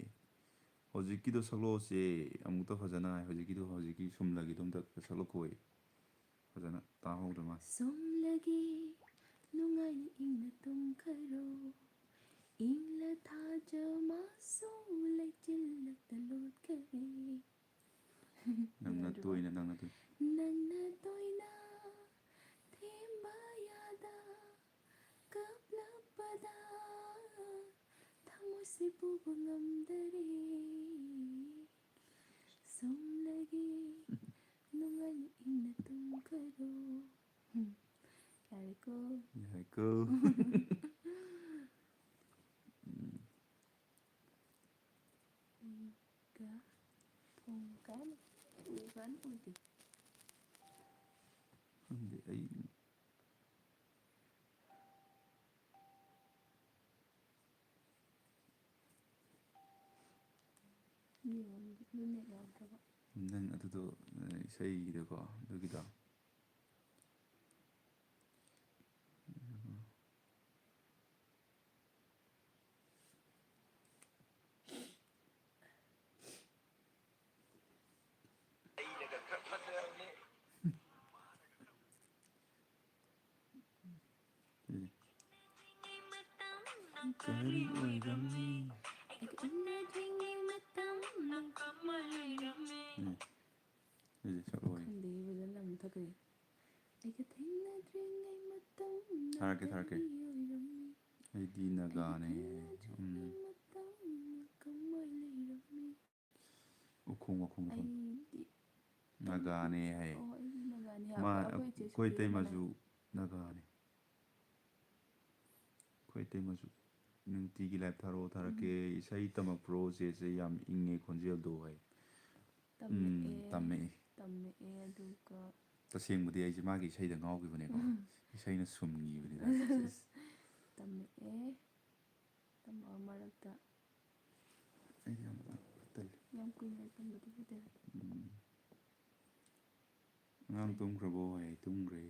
ꯍꯧꯖꯤꯛꯀꯤꯗꯣ ꯁꯛꯂꯛꯑꯣꯁꯦ ꯑꯃꯨꯛꯇ ꯐꯖꯅ ꯍꯥꯏ꯫ ꯍꯧꯖꯤꯛꯀꯤꯗꯣ, ꯍꯧꯖꯤꯛꯀꯤ ꯁꯨꯝꯂꯒꯤꯗꯣ ꯑꯝꯇ ꯁꯛꯂꯛꯈꯣꯌꯦ꯫ ꯐꯖꯅ ꯇꯥꯍꯧꯗ꯭ꯔ ꯃꯥꯜꯂꯦ꯫ ꯁꯣꯝꯂꯒꯤ ꯅꯨꯡꯉꯥꯏꯅ ꯏꯪꯅ ꯇꯨꯝꯈꯔꯣ, ꯏꯪꯂ ꯊꯥꯖ ꯃꯥꯁꯨ ꯂꯩꯆꯤꯜꯂꯛꯇ ꯂꯣꯠꯈꯔꯦ꯫ ꯅꯪꯅ ꯅꯨꯡꯉꯥꯏꯇ꯭ꯔꯣ? ꯇꯣꯏꯅ, ꯅꯪꯅ ꯇꯣꯏꯅ꯫ ꯅꯪꯅ ꯇꯣꯏꯅ ꯊꯦꯝꯕ ꯌꯥꯗ ꯀꯞꯂꯛꯄꯗ ꯊꯃꯣꯏꯁꯦ ꯄꯨꯕ ꯉꯝꯗꯔꯦ꯫ ꯁꯣꯝꯂꯒꯤ ꯅꯨꯡꯉꯥꯏꯅ ꯏꯪꯅ ꯇꯨꯝꯈꯔꯣ꯫ ꯎꯝ, ꯌꯥꯔꯦꯀꯣ? ꯌꯥꯔꯦꯀꯣ? ꯎꯝ꯫ ꯎꯏꯒ ꯄꯨꯡꯒ ꯎꯏꯕ ꯑꯣꯏꯗꯦ꯫ ꯈꯪꯗꯦ, ꯑꯩ ꯌꯦꯡꯉꯣ, ꯑꯗꯨ ꯅꯦꯠ ꯌꯥꯎꯗ꯭ꯔꯕ? ꯅꯪ ꯑꯗꯨꯗꯣ, ꯑ, ꯏꯁꯩꯒꯤꯗꯀꯣ, ꯑꯗꯨꯒꯤꯗꯣ꯫ ꯀꯔꯤ ꯑꯣꯏꯔꯝꯃꯤ? ꯑꯩꯒ ꯎꯅꯗ꯭ꯔꯤꯉꯩ ꯃꯇꯝ ꯅꯪ ꯀꯃꯥꯏ ꯂꯩꯔꯝꯃꯤ? ꯎꯝ꯫ ꯁꯤꯁꯦ ꯁꯛꯂꯛꯑꯣ꯫ ꯈꯪꯗꯦ, ꯐꯖꯅ ꯑꯃꯨꯛ ꯊꯛꯈ꯭ꯔꯦ꯫ ꯑꯩꯒ ꯊꯦꯡꯅꯗ꯭ꯔꯤꯉꯩ ꯃꯇꯝ ꯊꯥꯔꯛꯀꯦ, ꯊꯥꯔꯛꯀꯦ꯫ ꯅꯪ ꯀꯔꯤ ꯑꯣꯏꯔꯝꯃꯤ? ꯑꯩꯗꯤ ꯅꯥꯒꯥꯅꯦ꯫ ꯑꯩꯒ ꯊꯦꯡꯅꯗ꯭ꯔꯤꯉꯩ ꯎꯝ꯫ ꯃꯇꯝ ꯅꯪ ꯀꯃꯥꯏ ꯂꯩꯔꯝꯃꯤ? ꯎꯈꯣꯡ ꯋꯥꯈꯣꯡ ꯃꯐꯝ꯫ ꯑꯩꯗꯤ ꯅꯥꯒꯥꯅꯦ ꯍꯥꯏ꯫ ꯑꯣ, ꯑꯩꯗꯤ ꯅꯥꯒꯥꯅꯦ ꯍꯥꯏ꯫ ꯃꯥ, ꯑꯩꯈꯣꯏ ꯏꯆꯦ ꯑꯩꯈꯣꯏ ꯁꯨꯕꯤꯒ ꯏꯇꯩꯃꯁꯨ ꯃꯥꯟꯅꯩ꯫ ꯅꯥꯒꯥꯅꯦ꯫ ꯑꯩꯈꯣꯏ ꯏꯇꯩꯃꯁꯨ ꯅꯨꯡꯇꯤꯒꯤ ꯂꯥꯏꯞ ꯊꯥꯔꯛꯑꯣ, ꯊꯥꯔꯛꯀꯦ꯫ ꯎꯝ꯫ ꯏꯁꯩ ꯇꯝꯃꯛꯄ꯭ꯔꯣ ꯆꯦꯁꯦ? ꯌꯥꯝ ꯏꯪꯉꯦ ꯈꯣꯟꯖꯦꯜꯗꯣ ꯍꯥꯏ꯫ ꯇꯝꯃꯛꯑꯦ꯫ ꯎꯝ, ꯇꯝꯃꯛꯑꯦ꯫ ꯇꯝꯃꯛꯑꯦ, ꯑꯗꯨꯒ ꯇꯁꯦꯡꯕꯗꯤ ꯑꯩꯁꯦ ꯃꯥꯒꯤ ꯏꯁꯩꯗ ꯉꯥꯎꯈꯤꯕꯅꯦꯀꯣ꯫ ꯎꯝ꯫ ꯏꯁꯩꯅ ꯁꯨꯝꯈꯤꯕꯅꯤꯗ꯫ ꯇꯝꯃꯛꯑꯦ꯫ ꯇꯝꯃꯛꯑ ꯃꯔꯛꯇ ꯑꯩꯗꯤ ꯌꯥꯝ ꯇꯜꯂꯤ꯫ ꯌꯥꯝ ꯀꯨꯏꯅ ꯇꯝꯕꯗꯤ ꯐꯠꯇꯦ꯫ ꯎꯝ꯫ ꯑꯉꯥꯡ ꯇꯨꯝꯈ꯭ꯔꯕꯣ? ꯍꯥꯏ, ꯇꯨꯝꯈ꯭ꯔꯦ꯫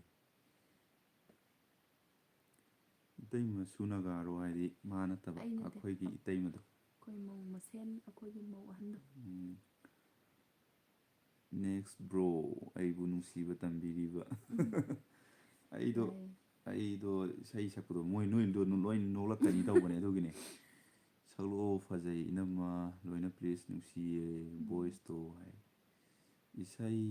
ꯏꯇꯩꯃꯁꯨ ꯅꯥꯒꯥꯔꯣ? ꯍꯥꯏꯗꯤ ꯃꯥ ꯅꯠꯇꯕ, ꯑꯩ ꯅꯠꯇꯦ꯫ ꯑꯩꯈꯣꯏꯒꯤ ꯏꯇꯩꯃꯗꯣ꯫ ꯑꯩꯈꯣꯏ ꯃꯧ ꯃꯁꯦꯟ, ꯑꯩꯈꯣꯏꯒꯤ ꯃꯧ ꯑꯍꯟꯗꯣ꯫ ꯎꯝ꯫ Next bro, ꯑꯩꯕꯨ ꯅꯨꯡꯁꯤꯕ ꯇꯝꯕꯤꯔꯤꯕ꯫ ꯎꯝ꯫ ꯑꯩꯗꯣ, ꯌꯥꯏꯌꯦ꯫ ꯑꯩꯗꯣ ꯏꯁꯩ ꯁꯛꯄꯗꯣ ꯃꯣꯏ ꯅꯣꯏꯗꯣ ꯂꯣꯏ ꯅꯣꯛꯂꯛꯀꯅꯤ ꯇꯧꯕꯅꯦ, ꯑꯗꯨꯒꯤꯅꯦ꯫ "ꯁꯛꯂꯛꯑꯣ, ꯐꯖꯩ ꯏꯅꯝꯃ, ꯂꯣꯏꯅ please, ꯅꯨꯡꯁꯤꯌꯦ, ꯎꯝ꯫ Voice ꯇꯣ" ꯍꯥꯏ꯫ ꯏꯁꯩ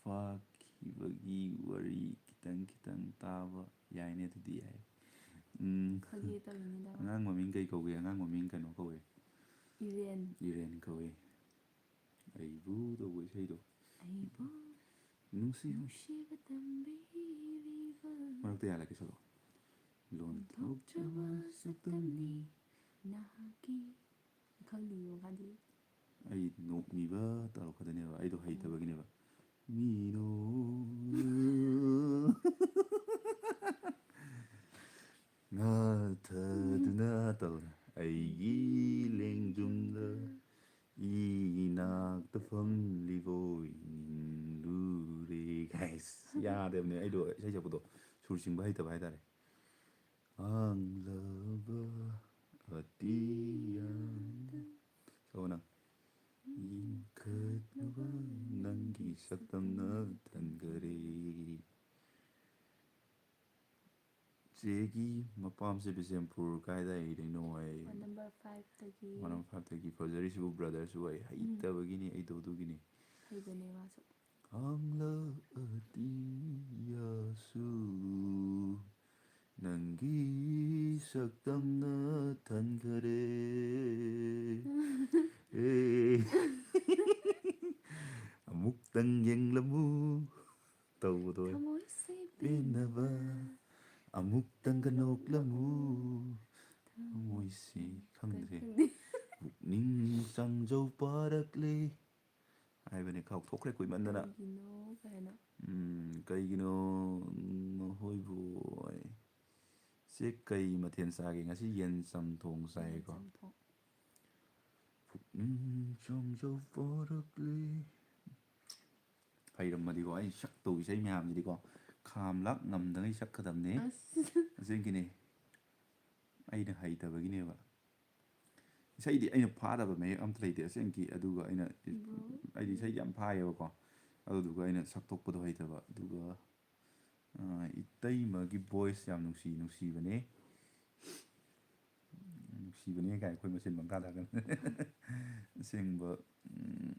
ꯐꯥꯈꯤꯕꯒꯤ ꯋꯥꯔꯤ ꯈꯤꯇꯪ ꯈꯤꯇꯪ ꯇꯥꯕ ꯌꯥꯏꯅꯦ ꯑꯗꯨꯗꯤ, ꯍꯥꯏ꯫ ꯎꯝ꯫ ꯐꯥꯒꯤ ꯇꯧꯔꯤꯅꯤꯗ꯫ ꯑꯉꯥꯡ ꯃꯃꯤꯡ ꯀꯩ ꯀꯧꯒꯦ? ꯑꯉꯥꯡ ꯃꯃꯤꯡ ꯀꯩꯅꯣ ꯀꯧꯋꯦ꯫ ꯏꯔꯦꯟ꯫ ꯏꯔꯦꯟ ꯀꯧꯋꯦ꯫ ꯑꯩꯕꯨ ꯇꯧꯕ ꯏꯁꯩꯗꯣ꯫ ꯑꯩꯕꯨ ꯅꯨꯡꯁꯤ꯫ ꯅꯨꯡꯁꯤꯕ ꯇꯝꯕꯤꯔꯤꯕ꯫ ꯃꯔꯛꯇ ꯌꯥꯜꯂꯛꯀꯦ ꯁꯛꯂꯛꯑꯣ꯫ ꯂꯣꯟꯊꯣꯛꯆꯕ ꯁꯛꯇꯝꯅꯤ ꯅꯍꯥꯛꯀꯤ꯫ ꯈꯪꯗꯤꯌꯦ ꯃꯈꯥꯗꯤ꯫ ꯑꯩ ꯅꯣꯛꯃꯤꯕ ꯇꯧꯔꯛꯀꯗꯣꯏꯅꯦꯕ, ꯑꯩꯗꯣ ꯎꯝ꯫ ꯍꯩꯇꯕꯒꯤꯅꯦꯕ꯫ ꯃꯤꯅꯣ ꯉꯥꯊꯗꯨꯅ ꯇꯧꯔ ꯑꯩꯒꯤ ꯂꯦꯡꯖꯨꯝꯗ ꯁꯨꯔ ꯆꯤꯡꯕ ꯍꯩꯇꯕ ꯍꯥꯏꯇꯥꯔꯦ꯫ ꯍꯥꯡꯂꯕ ꯑꯇꯤꯌꯥꯗ꯫ ꯁꯣꯝꯅ ꯌꯦꯡꯈꯠꯂꯨꯕ ꯅꯪꯒꯤ ꯁꯛꯇꯝꯅ ꯊꯟꯈꯔꯦ꯫ ꯆꯦꯒꯤ ꯃꯄꯥꯝꯁꯦ ꯕꯤꯁꯦꯝꯄꯨꯔ ꯀꯥꯏꯗꯥꯏꯗꯩꯅꯣ ꯍꯥꯏ? ꯋꯥꯟ ꯅꯝꯕꯔ ꯐꯥꯏꯚꯇꯒꯤ꯫ ꯋꯥꯟ ꯅꯝꯕꯔ ꯐꯥꯏꯚꯇꯒꯤ ꯐꯖꯔꯤꯁꯤꯕꯨ ꯕ꯭ꯔꯗꯔꯁꯨ ꯑꯩ ꯎꯝ꯫ ꯍꯩꯇꯕꯒꯤꯅꯤ ꯑꯩꯗꯣ ꯑꯗꯨꯒꯤꯅꯤ꯫ ꯍꯩꯕꯅꯦ ꯃꯥꯁꯨ꯫ ꯍꯥꯡꯂꯛꯑꯗꯤ ꯌꯥꯁꯨ ꯅꯪꯒꯤ ꯁꯛꯇꯝꯅ ꯊꯟꯈꯔꯦ꯫ ꯑꯦ꯫ ꯑꯃꯨꯛꯇꯪ ꯌꯦꯡꯂꯝꯃꯨ ꯇꯧꯕꯗꯣ꯫ ꯊꯃꯣꯏꯁꯦ ꯄꯦꯟꯅꯕ ꯄꯦꯟꯅꯕ꯫ ꯑꯃꯨꯛꯇꯪꯒ ꯅꯣꯛꯂꯝꯃꯨ꯫ ꯊꯃꯣꯏꯁꯦ ꯈꯪꯗ꯭ꯔꯦ꯫ ꯈꯪꯗꯦ꯫ ꯄꯨꯛꯅꯤꯡ ꯆꯥꯡꯖꯧ ꯄꯥꯔꯛꯂꯦ꯫ ꯍꯥꯏꯕꯅꯤ, ꯀꯥꯎꯊꯣꯛꯈ꯭ꯔꯦ ꯀꯨꯏꯃꯟꯗꯅ꯫ ꯀꯩꯒꯤꯅꯣ ꯀꯥꯏꯅ꯫ ꯎꯝ, ꯀꯩꯒꯤꯅꯣ ꯅꯈꯣꯏꯕꯨ? ꯆꯦ, ꯀꯩ ꯃꯊꯦꯜ ꯆꯥꯒꯦ? ꯉꯁꯤ ꯌꯦꯟ ꯆꯝꯊꯣꯡ ꯆꯥꯏꯀꯣ꯫ ꯌꯦꯟ ꯆꯝꯊꯣꯡ꯫ ꯄꯨꯛꯅꯤꯡ ꯆꯥꯡꯖꯧ ꯄꯥꯔꯛꯂꯦ꯫ ꯍꯩꯔꯝꯃꯗꯤꯀꯣ, ꯑꯩ ꯁꯛꯇꯧ ꯏꯁꯩ ꯃꯌꯥꯝꯁꯤꯗꯤꯀꯣ, ꯈꯥꯝ ꯂꯥꯛ ꯉꯝꯗꯉꯩ ꯁꯛꯀꯗꯕꯅꯦ꯫ ꯑꯁ꯫ ꯑꯁꯦꯡꯀꯤꯅꯦ꯫ ꯑꯩꯅ ꯍꯩꯇꯕꯒꯤꯅꯦꯕ꯫ ꯏꯁꯩꯗꯤ ꯑꯩꯅ ꯐꯥꯗꯕ ꯃꯌꯦꯛ ꯑꯝꯇ ꯂꯩꯇꯦ ꯑꯁꯦꯡꯀꯤ, ꯑꯗꯨꯒ ꯑꯩꯅ, ꯕ꯭ꯔꯣ꯫ ꯑꯩꯗꯤ ꯏꯁꯩꯗꯤ ꯌꯥꯝ ꯐꯥꯏꯌꯦꯕꯀꯣ, ꯑꯗꯨꯗꯨꯒ ꯑꯩꯅ ꯁꯛꯇꯣꯛꯄꯗꯣ ꯍꯩꯇꯕ꯫ ꯑꯗꯨꯒ, ꯑ, ꯏꯇꯩꯃꯒꯤ voice ꯌꯥꯝ ꯅꯨꯡꯁꯤ, ꯅꯨꯡꯁꯤꯕꯅꯦ꯫ ꯅꯨꯡꯁꯤꯕꯅꯦ ꯀꯥꯏ ꯑꯩꯈꯣꯏ ꯃꯁꯦꯟ ꯄꯪꯇꯥ ꯇꯥꯒꯟ-, ꯑꯁꯦꯡꯕ, ꯎꯝ,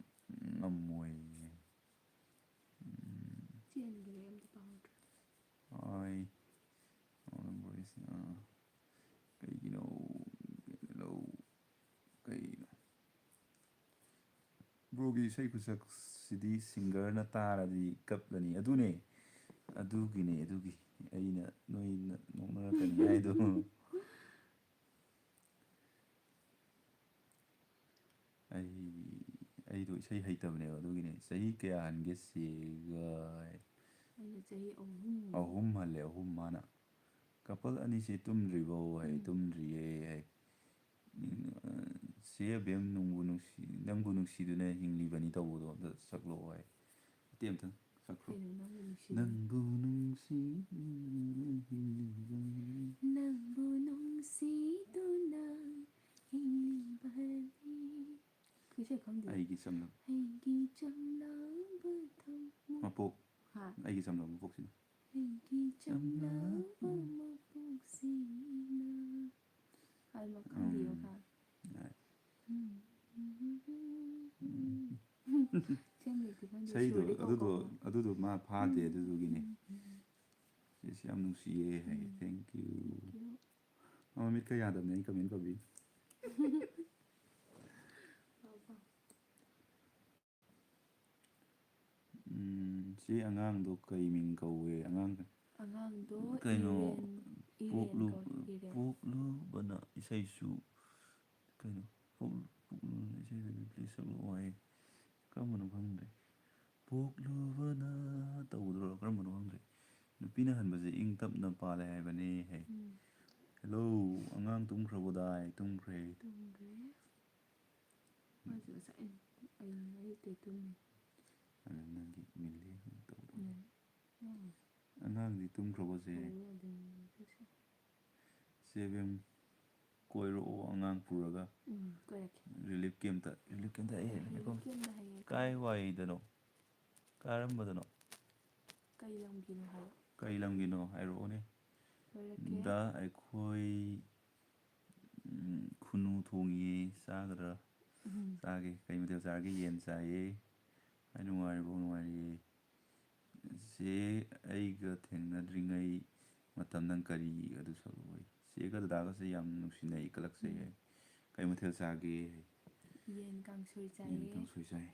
ꯉꯝꯃꯣꯏꯌꯦ꯫ ꯎꯝ꯫ ꯆꯦꯟꯈ꯭ꯔꯦ, ꯑꯝꯇ ꯇꯥꯍꯧꯗ꯭ꯔꯦ꯫ ꯍꯣꯏ꯫ ꯃꯥꯅ voice, ꯑ, ꯀꯩꯒꯤꯅꯣ? ꯀꯩꯅꯣ? ꯀꯩꯅꯣ? ꯕ꯭ꯔꯣꯒꯤ ꯏꯁꯩ ꯈꯨꯁꯛꯁꯤꯗꯤ ꯁꯤꯡꯒꯔꯅ ꯇꯥꯔꯗꯤ ꯀꯞꯂꯅꯤ꯫ ꯑꯗꯨꯅꯦ, ꯑꯗꯨꯒꯤꯅꯦ, ꯑꯗꯨꯒꯤ ꯑꯩꯅ ꯅꯣꯏꯅ ꯅꯣꯛꯅꯔꯛꯀꯅꯤ ꯍꯥꯏꯗꯣ꯫ ꯑꯩ, ꯑꯩꯗꯣ ꯏꯁꯩ ꯍꯩꯇꯕꯅꯦꯕ, ꯑꯗꯨꯒꯤꯅꯦ꯫ "ꯆꯍꯤ ꯀꯌꯥ ꯍꯟꯒꯦ ꯆꯦꯒ?" ꯑꯩꯅ ꯆꯍꯤ ꯑꯍꯨꯝ꯫ ꯑꯍꯨꯝ ꯍꯜꯂꯦ, ꯑꯍꯨꯝ ꯃꯥꯅ꯫ "ꯀꯄꯜ ꯑꯅꯤꯁꯦ ꯇꯨꯝꯗ꯭ꯔꯤꯕꯣ?" ꯍꯥꯏ꯫ ꯎꯝ꯫ "ꯇꯨꯝꯗ꯭ꯔꯤꯌꯦ" ꯍꯥꯏ꯫ "ꯆꯦ ꯑꯕꯦꯝ ꯅꯨꯡꯕꯨ ꯅꯨꯡꯁꯤ-, ꯅꯪꯕꯨ ꯅꯨꯡꯁꯤꯗꯨꯅ ꯍꯤꯡꯂꯤꯕꯅꯤ" ꯇꯧꯕꯗꯣ ꯑꯝꯇ ꯁꯛꯂꯛꯑꯣ ꯍꯥꯏ꯫ ꯃꯇꯦꯛ ꯑꯝꯇꯪ ꯀꯩꯅꯣ ꯅꯪꯕꯨ ꯅꯨꯡꯁꯤꯗꯨꯅ? ꯅꯪꯕꯨ ꯅꯨꯡꯁꯤꯗꯨꯅ ꯍꯤꯡꯂꯤꯕꯅꯤ꯫ ꯅꯪꯕꯨ ꯅꯨꯡꯁꯤꯗꯨꯅ ꯍꯤꯡꯂꯤꯕꯅꯤ꯫ ꯀꯩꯁꯨ ꯈꯪꯗꯦ꯫ ꯑꯩꯒꯤ ꯆꯝꯂꯕ꯫ ꯑꯩꯒꯤ ꯆꯝꯂꯕ ꯊꯃꯣꯏ꯫ ꯃꯄꯣꯛ꯫ ꯍꯥ? ꯑꯩꯒꯤ ꯆꯝꯂꯕ ꯃꯄꯣꯛꯁꯤꯅ꯫ ꯑꯩꯒꯤ ꯆꯝꯂꯕ ꯃꯄꯣꯛꯁꯤꯅ꯫ ꯍꯥꯏꯕ ꯈꯪꯗꯦꯕ ꯎꯝ꯫ ꯀꯥ꯫ ꯌꯥꯔꯦ꯫ ꯎꯝ꯫ ꯎꯝ꯫ ꯈꯪꯗꯦ, ꯈꯪꯗꯦ꯫ ꯏꯁꯩꯗꯣ ꯁꯨꯔꯗꯤ ꯑꯗꯨꯗꯣ, ꯀꯧꯀꯣ꯫ ꯑꯗꯨꯗꯣ ꯃꯥ ꯐꯥꯗꯦ, ꯎꯝ꯫ ꯑꯗꯨꯗꯨꯒꯤꯅꯦ꯫ ꯎꯝ, ꯎꯝ꯫ ꯁꯤꯁꯦ ꯌꯥꯝ ꯅꯨꯡꯁꯤꯌꯦ ꯍꯥꯏ꯫ ꯎꯝ꯫ Thank you꯫ Thank you꯫ ꯃꯃꯤꯠꯀ ꯌꯥꯗꯕꯅꯦ, ꯑꯩ comment ꯄꯥꯕꯤ꯫ ꯄꯥꯎ, ꯄꯥꯎ꯫ ꯎꯝ, ꯁꯤ ꯑꯉꯥꯡꯗꯣ ꯀꯩ ꯃꯤꯡ ꯀꯧꯋꯦ? ꯑꯉꯥꯡ ꯑꯉꯥꯡꯗꯣ ꯀꯩꯅꯣ, ꯏꯔꯦꯟ, ꯏꯔꯦꯟ ꯄꯣꯛꯂꯨ-, ꯀꯧꯋꯦ, ꯏꯔꯦꯟ꯫ ꯄꯣꯛꯂꯨꯕꯅ ꯏꯁꯩꯁꯨ ꯀꯩꯅꯣ? ꯄꯣꯛ-, ꯄꯣꯛꯂꯨꯕꯅ ꯏꯁꯩꯗꯨ please ꯁꯛꯂꯛꯑꯣ ꯍꯥꯏꯌꯦ꯫ ꯀꯔꯝꯕꯅꯣ ꯈꯪꯗ꯭ꯔꯦ꯫ ꯄꯣꯛꯂꯨꯕꯅ ꯇꯧꯕꯗꯨꯔꯣ? ꯀꯔꯝꯕꯅꯣ ꯈꯪꯗ꯭ꯔꯦ꯫ ꯅꯨꯄꯤꯅ ꯍꯟꯕꯁꯦ ꯏꯪ ꯇꯞꯅ ꯄꯥꯜꯂꯦ ꯍꯥꯏꯕꯅꯦ ꯍꯥꯏ꯫ ꯎꯝ꯫ Hello, ꯑꯉꯥꯡ ꯇꯨꯝꯈ꯭ꯔꯕꯣ ꯗꯥꯏ? ꯇꯨꯝꯈ꯭ꯔꯦ꯫ ꯇꯨꯝꯈ꯭ꯔꯦ꯫ ꯃꯥꯁꯨ ꯉꯁꯥꯏ ꯑꯩ ꯑꯌꯨꯛꯇꯩ ꯇꯨꯝꯃꯤ꯫ ꯑꯗꯨ ꯅꯪꯒꯤ ꯃꯤꯜꯂꯤ ꯇꯧꯕꯗꯣ꯫ ꯎꯝ꯫ ꯎꯝ꯫ ꯑꯉꯥꯡꯗꯤ ꯇꯨꯝꯈ꯭ꯔꯕꯣ ꯆꯦ? ꯇꯧꯔꯦ ꯑꯗꯨꯝ ꯉꯁꯤꯁꯨ꯫ ꯆꯦ ꯕꯦꯝ, ꯀꯣꯏꯔꯛꯑꯣ ꯑꯉꯥꯡ ꯄꯨꯔꯒ꯫ ꯎꯝ, ꯀꯣꯏꯔꯛꯀꯦ꯫ Relief camp ꯇ, relief camp ꯇ ꯑꯩ ꯍꯦꯛ relief ꯂꯩꯀꯣ꯫ Camp ꯇ ꯍꯌꯦꯡ ꯀꯥꯏ ꯀꯣꯏꯔꯛꯀꯦ꯫ ꯋꯥꯏꯗꯅꯣ? ꯀꯥꯔꯝꯕꯗꯅꯣ? ꯀꯩ ꯂꯝꯒꯤꯅꯣ ꯍꯥꯏꯔꯣ? ꯀꯩ ꯂꯝꯒꯤꯅꯣ ꯍꯥꯏꯔꯛꯑꯣꯅꯦ꯫ ꯀꯣꯏꯔꯛꯀꯦ꯫ ꯗ ꯑꯩꯈꯣꯏ, ꯎꯝ, ꯈꯨꯅꯨ ꯊꯣꯡꯉꯤꯌꯦ, ꯆꯥꯒꯗ꯭ꯔꯥ? ꯎꯝ꯫ ꯆꯥꯒꯦ꯫ ꯀꯩ ꯃꯊꯦꯜ ꯆꯥꯔꯒꯦ? ꯌꯦꯟ ꯆꯥꯏꯌꯦ꯫ ꯑꯩ ꯅꯨꯡꯉꯥꯏꯔꯤꯕꯣ? ꯅꯨꯡꯉꯥꯏꯔꯤꯌꯦ꯫ ꯆꯦ, ꯑꯩꯒ ꯊꯦꯡꯅꯗ꯭ꯔꯤꯉꯩ ꯃꯇꯝ ꯅꯪ ꯀꯔꯤ ꯑꯗꯨ ꯁꯛꯂꯛꯑꯣ꯫ ꯆꯦꯒ ꯗꯗꯥꯒꯁꯦ ꯌꯥꯝ ꯅꯨꯡꯁꯤꯅꯩ, ꯀꯂꯛꯆꯩ ꯍꯥꯏ꯫ ꯎꯝ꯫ ꯀꯩ ꯃꯊꯦꯜ ꯆꯥꯒꯦ? ꯌꯦꯟ ꯀꯥꯡꯁꯣꯏ ꯌꯦꯟ ꯆꯥꯏꯌꯦ꯫ ꯀꯥꯡꯁꯣꯏ ꯆꯥꯏ꯫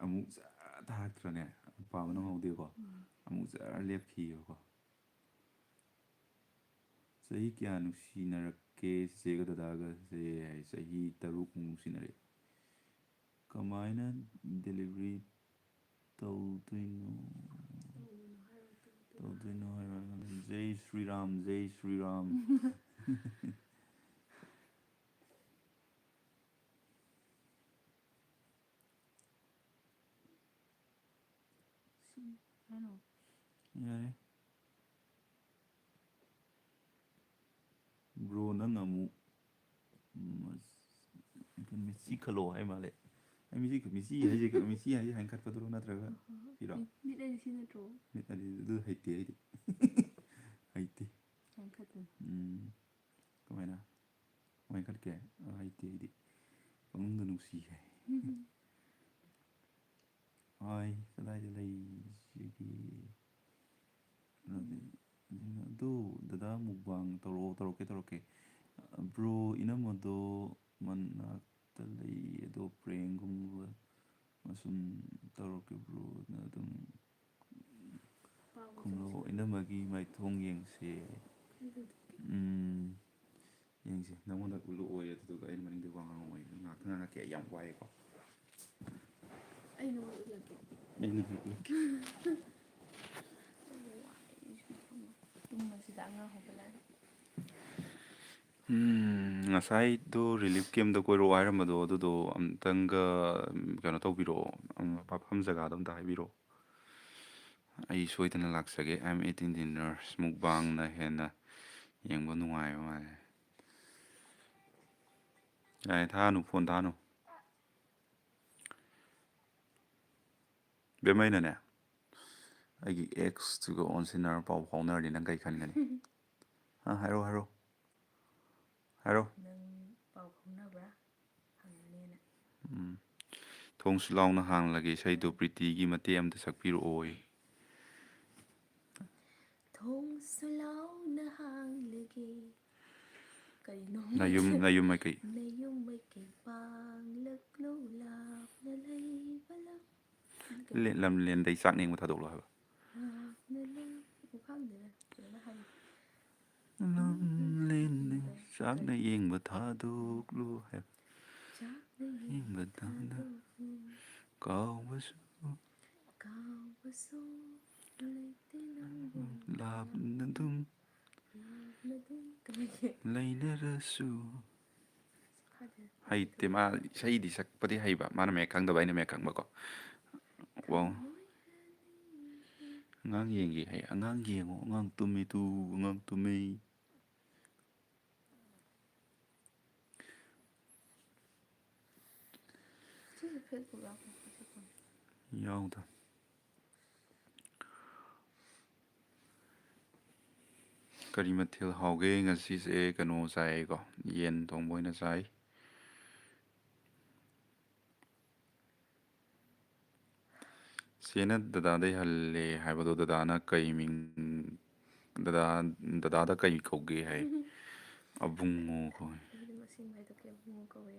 ꯑꯃꯨꯛ ꯖꯔ ꯊꯥꯔꯛꯇ꯭ꯔꯅꯦ? ꯄꯥꯕ ꯅꯪꯍꯧꯗꯦꯀꯣ? ꯎꯝ꯫ ꯑꯃꯨꯛ ꯖꯔ ꯂꯦꯞꯈꯤꯑꯕꯀꯣ꯫ ꯆꯍꯤ ꯀꯌꯥ ꯅꯨꯡꯁꯤꯅꯔꯛꯀꯦ ꯆꯤꯆꯦꯒ ꯗꯗꯥꯒꯁꯦ? ꯍꯥꯏ, ꯆꯍꯤ ꯇꯔꯨꯛꯃꯨꯛ ꯅꯨꯡꯁꯤꯅꯔꯛꯑꯦ꯫ ꯀꯃꯥꯏꯅ delivery ꯇꯧꯗꯣꯏꯅꯣ? ꯇꯧꯒꯅꯨ ꯍꯥꯏꯔꯣ, ꯇꯧ, ꯇꯧꯗꯣꯏꯅꯣ ꯍꯥꯏꯕ? ꯖꯩ ꯁ꯭ꯔꯤ ꯔꯥꯝ, ꯖꯩ ꯁ꯭ꯔꯤ ꯔꯥꯝ꯫ ꯁꯤ, ꯍꯥꯏꯔꯣ꯫ ꯌꯥꯔꯦ꯫ ꯕ꯭ꯔꯣ, ꯅꯪ ꯑꯃꯨꯛ, ꯎꯝ, ꯃꯤꯠꯁꯤ ꯈꯜꯂꯣ ꯍꯥꯏ ꯃꯥꯜꯂꯦ꯫ ꯑꯩ ꯃꯤꯠꯁꯤ, ꯃꯤꯠꯁꯤ ꯍꯥꯏꯁꯦ, ꯃꯤꯠꯁꯤ ꯍꯥꯏꯁꯦ ꯍꯥꯏꯅ ꯈꯠꯄꯗꯨꯔꯣ, ꯅꯠꯇ꯭ꯔꯒ ꯑꯍꯥ꯫ ꯁꯤꯔꯣ? ꯃꯤꯠ, ꯃꯤꯠ ꯍꯥꯏꯁꯦ ꯁꯤ ꯅꯠꯇ꯭ꯔꯣ? ꯃꯤꯠ ꯍꯥꯏꯗꯤ ꯑꯗꯨ ꯍꯩꯇꯦ ꯑꯩꯗꯤ꯫ ꯍꯩꯇꯦ꯫ ꯍꯥꯏꯅ ꯈꯠꯄꯅꯤ꯫ ꯎꯝ꯫ ꯀꯃꯥꯏꯅ? ꯀꯃꯥꯏꯅ ꯈꯠꯀꯦ? ꯑ, ꯍꯩꯇꯦ ꯑꯩꯗꯤ꯫ ꯄꯪꯅꯨꯡꯗ ꯅꯨꯡꯁꯤ ꯍꯥꯏ꯫ ꯍꯥꯏ, ꯀꯗꯥꯏꯗ ꯂꯩꯁꯤꯒꯦ? ꯑꯗꯨ, ꯑꯗꯨ, ꯗꯗꯥ ꯃꯨꯛꯕꯥꯡ ꯇꯧꯔꯛꯑꯣ, ꯇꯧꯔꯛꯀꯦ, ꯇꯧꯔꯛꯀꯦ꯫ ꯕ꯭ꯔꯣ, ꯏꯅꯝꯃꯗꯣ ꯃꯅꯥꯛꯇ ꯂꯩ, ꯑꯗꯣ ꯄ꯭ꯔꯦꯡꯒꯨꯝꯕ ꯑꯁꯨꯝ ꯇꯧꯔꯛꯀꯦ ꯕ꯭ꯔꯣꯅ ꯑꯗꯨꯝ ꯄꯥꯎ ꯈꯨꯝꯂꯛꯑꯣ꯫ ꯆꯥꯎꯁꯤꯜꯂꯛꯑꯣ꯫ ꯏꯅꯝꯃꯒꯤ ꯃꯥꯏꯊꯣꯡ ꯌꯦꯡꯁꯦ꯫ ꯎꯝ, ꯌꯦꯡꯁꯦ꯫ ꯅꯪꯉꯣꯟꯗ ꯎꯠꯂꯛꯑꯣꯏ, ꯑꯗꯨꯗꯨꯒ ꯑꯩꯅ ꯃꯅꯤꯡꯗ ꯋꯥ ꯉꯥꯡꯉꯛꯑꯣꯏ꯫ ꯉꯥꯛꯇꯪ ꯉꯥꯡꯉꯛꯀꯦ, ꯑꯩ ꯌꯥꯝ ꯋꯥꯏꯌꯦꯀꯣ꯫ ꯑꯩ ꯅꯉꯣꯟꯗ ꯎꯠꯂꯛꯀꯦ꯫ ꯑꯩ ꯅꯉꯣꯟꯗ ꯎꯠꯂꯛꯀꯦ꯫ ꯑꯩ ꯋꯥꯏ, ꯑꯩꯁꯨ ꯈꯪꯉꯣꯏ꯫ ꯇꯨꯝꯕꯁꯤꯗ ꯑꯉꯥꯡ ꯍꯧꯒꯠꯂꯛꯑꯅꯤ꯫ ꯎꯝ, ꯉꯁꯥꯏꯗꯣ relief camp ꯇ ꯀꯣꯏꯔꯛꯑꯣ ꯍꯥꯏꯔꯝꯕꯗꯣ, ꯑꯗꯨꯗꯣ ꯑꯝꯇꯪꯒ, ꯎꯝ, ꯀꯩꯅꯣ ꯇꯧꯕꯤꯔꯛꯑꯣ, ꯎꯝ, ꯃꯐꯝ ꯖꯒꯥꯗꯣ ꯑꯝꯇ ꯍꯥꯏꯕꯤꯔꯛꯑꯣ꯫ ꯑꯩ ꯁꯣꯏꯗꯅ ꯂꯥꯛꯆꯒꯦ꯫ I am eating dinner꯫ Mukbang ꯅ ꯍꯦꯟꯅ ꯌꯦꯡꯕ ꯅꯨꯡꯉꯥꯏꯕ ꯃꯥꯜꯂꯦ꯫ ꯌꯥꯔꯦ, ꯊꯥꯅꯨ, phone ꯊꯥꯅꯨ꯫ ꯕꯦꯝꯃ, ꯑꯩꯅꯅꯦ, ꯑꯩꯒꯤ ex ꯇꯨꯒ ꯑꯣꯟꯁꯤꯟꯅꯔ ꯄꯥꯎ ꯐꯥꯎꯅꯔꯗꯤ ꯅꯪ ꯀꯩ ꯈꯟꯒꯅꯤ? ꯍꯥ, ꯍꯥꯏꯔꯣ, ꯍꯥꯏꯔꯣ꯫ ꯍꯥꯏꯔꯣ꯫ ꯅꯪ ꯄꯥꯎ ꯐꯥꯎꯅꯕ꯭ꯔꯥ ꯍꯪꯒꯅꯦꯅ꯫ ꯎꯝ꯫ ꯊꯣꯡꯁꯨ ꯂꯥꯎꯅ ꯍꯥꯡꯂꯒꯦ ꯏꯁꯩꯗꯣ ꯄ꯭ꯔꯤꯇꯤꯒꯤ ꯃꯇꯦꯛ ꯑꯃꯇ ꯁꯛꯄꯤꯔꯛꯑꯣꯌꯦ꯫ ꯊꯣꯡꯁꯨ ꯂꯥꯎꯅ ꯍꯥꯡꯂꯒꯦ꯫ ꯀꯔꯤꯅꯣ? ꯅꯌꯨꯝ, ꯅꯌꯨꯝ ꯃꯥꯏꯀꯩ꯫ ꯅꯌꯨꯝ ꯃꯥꯏꯀꯩ ꯄꯥꯡꯂꯛꯂꯣ, ꯂꯥꯞꯅ ꯂꯩꯕ ꯂꯝ꯫ ꯂꯦ-, ꯂꯝꯂꯦꯟꯗꯩ ꯆꯥꯛꯅ ꯌꯦꯡꯕ ꯊꯥꯗꯣꯛꯂꯣ ꯍꯥꯏꯕ꯫ ꯂꯥꯞꯅ ꯂꯩ-, ꯑꯣ, ꯈꯪꯗꯦꯗ꯫ ꯀꯩꯅꯣꯝꯃ ꯍꯥꯏ꯫ ꯂꯝꯂꯦꯟꯗꯩ ꯆꯥꯛꯅ ꯌꯦꯡꯕ ꯊꯥꯗꯣꯛꯂꯣ ꯍꯥꯏꯕ꯫ ꯆꯥꯛꯅ ꯌꯦꯡꯕ ꯌꯦꯡꯕ ꯊꯥꯗꯣꯛ-, ꯊꯥꯗꯣꯛꯂꯣ꯫ ꯀꯥꯎꯕꯁꯨ꯫ ꯀꯥꯎꯕꯁꯨ꯫ ꯂꯥꯞꯅ ꯑꯗꯨꯝ ꯂꯩꯅꯔꯁꯨ꯫ ꯍꯩꯇꯦ, ꯃꯥ ꯏꯁꯩꯗꯤ ꯁꯛꯄꯗꯤ ꯍꯩꯕ, ꯃꯥꯅ ꯃꯌꯦꯛ ꯈꯪꯗꯕ, ꯑꯩꯅ ꯃꯌꯦꯛ ꯈꯪꯕꯀꯣ꯫ ꯋꯥꯎ꯫ ꯑꯉꯥꯡ ꯌꯦꯡꯒꯦ ꯍꯥꯏ, ꯑꯉꯥꯡ ꯌꯦꯡꯉꯣ, ꯑꯉꯥꯡ ꯇꯨꯝꯃꯤ ꯇꯨ, ꯑꯉꯥꯡ ꯇꯨꯝꯃꯤ꯫ ꯁꯤꯁꯦ Facebook ꯌꯥꯎꯕ꯭ꯔꯥ? ꯌꯥꯎꯗ꯫ ꯀꯔꯤ ꯃꯊꯦꯜ ꯍꯥꯎꯒꯦ? ꯉꯁꯤꯁꯦ ꯀꯩꯅꯣ ꯆꯥꯏꯀꯣ, ꯌꯦꯟ ꯊꯣꯡꯕ ꯑꯣꯏꯅ ꯆꯥꯏ꯫ ꯆꯦꯅ ꯗꯗꯥꯗꯩ ꯍꯜꯂꯦ ꯍꯥꯏꯕꯗꯣ, ꯗꯗꯥꯅ ꯀꯩ ꯃꯤꯡ, ꯗꯗꯥ, ꯗꯗꯥꯗ ꯀꯩ ꯀꯧꯒꯦ ꯍꯥꯏ? ꯑꯕꯨꯡꯉꯣ ꯀꯧꯋꯦ꯫ ꯑꯩꯗꯤ ꯃꯁꯤꯡ ꯍꯥꯏꯗꯣꯛꯀꯦ, ꯑꯕꯨꯡꯉꯣ ꯀꯧꯋꯦ꯫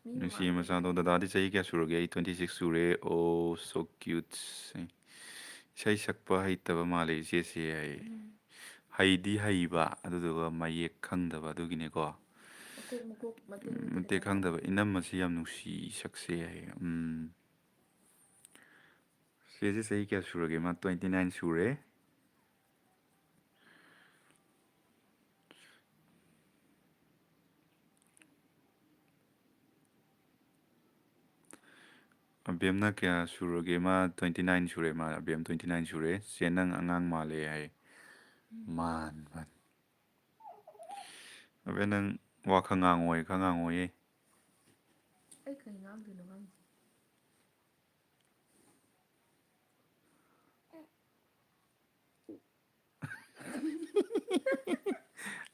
ꯃꯤ ꯅꯨꯡꯁꯤ ꯃꯃꯥꯡꯗ ꯃꯆꯥꯗꯣ꯫ ꯗꯗꯥꯗꯤ ꯆꯍꯤ ꯀꯌꯥ ꯁꯨꯔꯒꯦ? ꯑꯩ twenty six ꯁꯨꯔꯦ꯫ Oh, so cute꯫ ꯏꯁꯩ ꯁꯛꯄ ꯍꯩꯇꯕ ꯃꯥꯜꯂꯦ ꯏꯆꯦꯁꯦ ꯍꯥꯏ꯫ ꯎꯝ꯫ ꯍꯩꯗꯤ ꯍꯩꯕ, ꯑꯗꯨꯗꯨꯒ ꯃꯌꯦꯛ ꯈꯪꯗꯕ, ꯑꯗꯨꯒꯤꯅꯦꯀꯣ꯫ ꯃꯀꯣꯛ, ꯃꯀꯣꯛ ꯃꯇꯦꯛ ꯃꯇꯦꯛ ꯃꯇꯦꯛ ꯈꯪꯗꯕ꯫ ꯈꯪꯗꯕ꯫ ꯏꯅꯝꯃꯁꯤ ꯌꯥꯝ ꯅꯨꯡꯁꯤ ꯁꯛꯁꯦ ꯍꯥꯏ꯫ ꯎꯝ꯫ ꯆꯦꯁꯦ ꯆꯍꯤ ꯀꯌꯥ ꯁꯨꯔꯒꯦ? ꯃꯥ twenty nine ꯁꯨꯔꯦ꯫ ꯑꯕꯦꯝꯅ ꯀꯌꯥ ꯁꯨꯔꯒꯦ? ꯃꯥ twenty nine ꯁꯨꯔꯦ꯫ ꯃꯥ, ꯑꯕꯦꯝ twenty nine ꯁꯨꯔꯦ꯫ "ꯆꯦ, ꯅꯪ ꯑꯉꯥꯡ ꯃꯥꯜꯂꯦ" ꯍꯥꯏ꯫ ꯎꯝ꯫ ꯃꯥꯟ, ꯃꯥꯟ꯫ ꯑꯕꯦꯝ, ꯅꯪ ꯋꯥ ꯈꯔ ꯉꯥꯡꯉꯣꯏ, ꯈꯔ ꯉꯥꯡꯉꯣꯏꯌꯦ꯫ ꯑꯩ ꯀꯩ ꯉꯥꯡꯗꯣꯏꯅꯣ ꯈꯪꯗꯦ꯫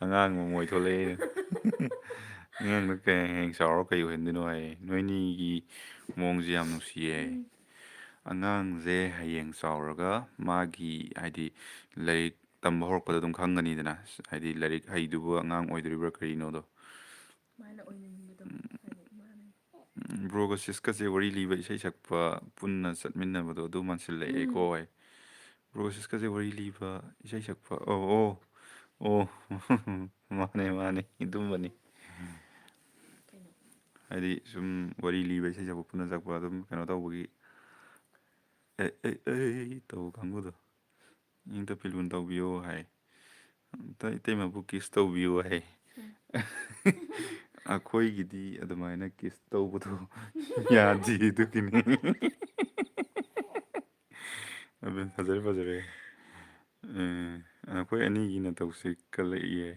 ꯑꯉꯥꯡ ꯃꯃꯣꯏ ꯊꯣꯛꯂꯛꯑꯦ꯫ ꯑꯉꯥꯡꯗꯣ ꯀꯩ ꯍꯌꯦꯡ ꯆꯥꯎꯔ ꯀꯩ ꯑꯣꯏꯍꯟꯗꯣꯏꯅꯣ ꯍꯥꯏꯌꯦ꯫ ꯅꯣꯏꯅꯤꯒꯤ ꯃꯑꯣꯡꯁꯦ ꯌꯥꯝ ꯅꯨꯡꯁꯤꯌꯦ꯫ ꯎꯝ꯫ ꯑꯉꯥꯡꯁꯦ ꯍꯌꯦꯡ ꯆꯥꯎꯔꯒ ꯃꯥꯒꯤ, ꯍꯥꯏꯗꯤ, ꯂꯥꯏꯔꯤꯛ ꯇꯝꯕ ꯍꯧꯔꯛꯄꯗ ꯑꯗꯨꯝ ꯈꯪꯒꯅꯤꯗꯅ, ꯍꯥꯏꯗꯤ, ꯂꯥꯏꯔꯤꯛ ꯍꯩꯗꯨꯕꯨ ꯑꯉꯥꯡ ꯑꯣꯏꯗꯣꯔꯤꯕ꯭ꯔꯥ ꯀꯔꯤꯅꯣꯗꯣ꯫ ꯃꯥꯅ ꯑꯣꯏꯅꯤꯡꯕꯗꯣ꯫ ꯎꯝ꯫ ꯍꯥꯏꯗꯤ ꯃꯥꯅ ꯎꯝ, ꯕ꯭ꯔꯣꯒ ꯁꯤꯁꯀꯁꯦ ꯋꯥꯔꯤ ꯂꯤꯕ, ꯏꯁꯩ ꯁꯛꯄ, ꯄꯨꯟꯅ ꯆꯠꯃꯤꯟꯅꯕꯗꯣ ꯑꯗꯨ ꯃꯥꯟꯁꯤꯜꯂꯛꯑꯦꯀꯣ ꯎꯝ꯫ ꯍꯥꯏ꯫ ꯕ꯭ꯔꯣꯒ ꯁꯤꯁꯀꯁꯦ ꯋꯥꯔꯤ ꯂꯤꯕ, ꯏꯁꯩ ꯁꯛꯄ, ꯑꯣ, ꯑꯣ, ꯑꯣ꯫ ꯃꯥꯅꯦ, ꯃꯥꯅꯦ, ꯑꯗꯨꯝꯕꯅꯤ꯫ ꯀꯩꯅꯣ? ꯍꯥꯏꯗꯤ ꯁꯨꯝ ꯋꯥꯔꯤ ꯂꯤꯕ, ꯏꯁꯩ ꯁꯛꯄ, ꯄꯨꯟꯅ ꯆꯠꯄ, ꯑꯗꯨꯝ ꯀꯩꯅꯣ ꯇꯧꯕꯒꯤ꯫ "ꯑꯦ, ꯑꯦ, ꯑꯦ" ꯇꯧꯕ ꯀꯥꯡꯕꯨꯗꯣ, "ꯏꯪ ꯇꯞꯄꯤ ꯂꯨꯅ ꯇꯧꯕꯤꯌꯣ" ꯍꯥꯏ, "ꯑꯝꯇ ꯏꯇꯩꯃꯕꯨ ꯀꯤꯁ ꯇꯧꯕꯤꯌꯨ" ꯍꯥꯏ꯫ ꯑꯩꯈꯣꯏꯒꯤꯗꯤ ꯑꯗꯨꯃꯥꯏꯅ ꯀꯤꯁ ꯇꯧꯕꯗꯣ ꯌꯥꯗꯦ, ꯑꯗꯨꯒꯤꯅꯤ꯫ ꯑꯗꯨ ꯐꯖꯔꯦ, ꯐꯖꯔꯦ꯫ ꯑꯦ, ꯑꯩꯈꯣꯏ ꯑꯅꯤꯒꯤꯅ ꯇꯧꯁꯤ ꯈꯜꯂꯛꯏꯌꯦ꯫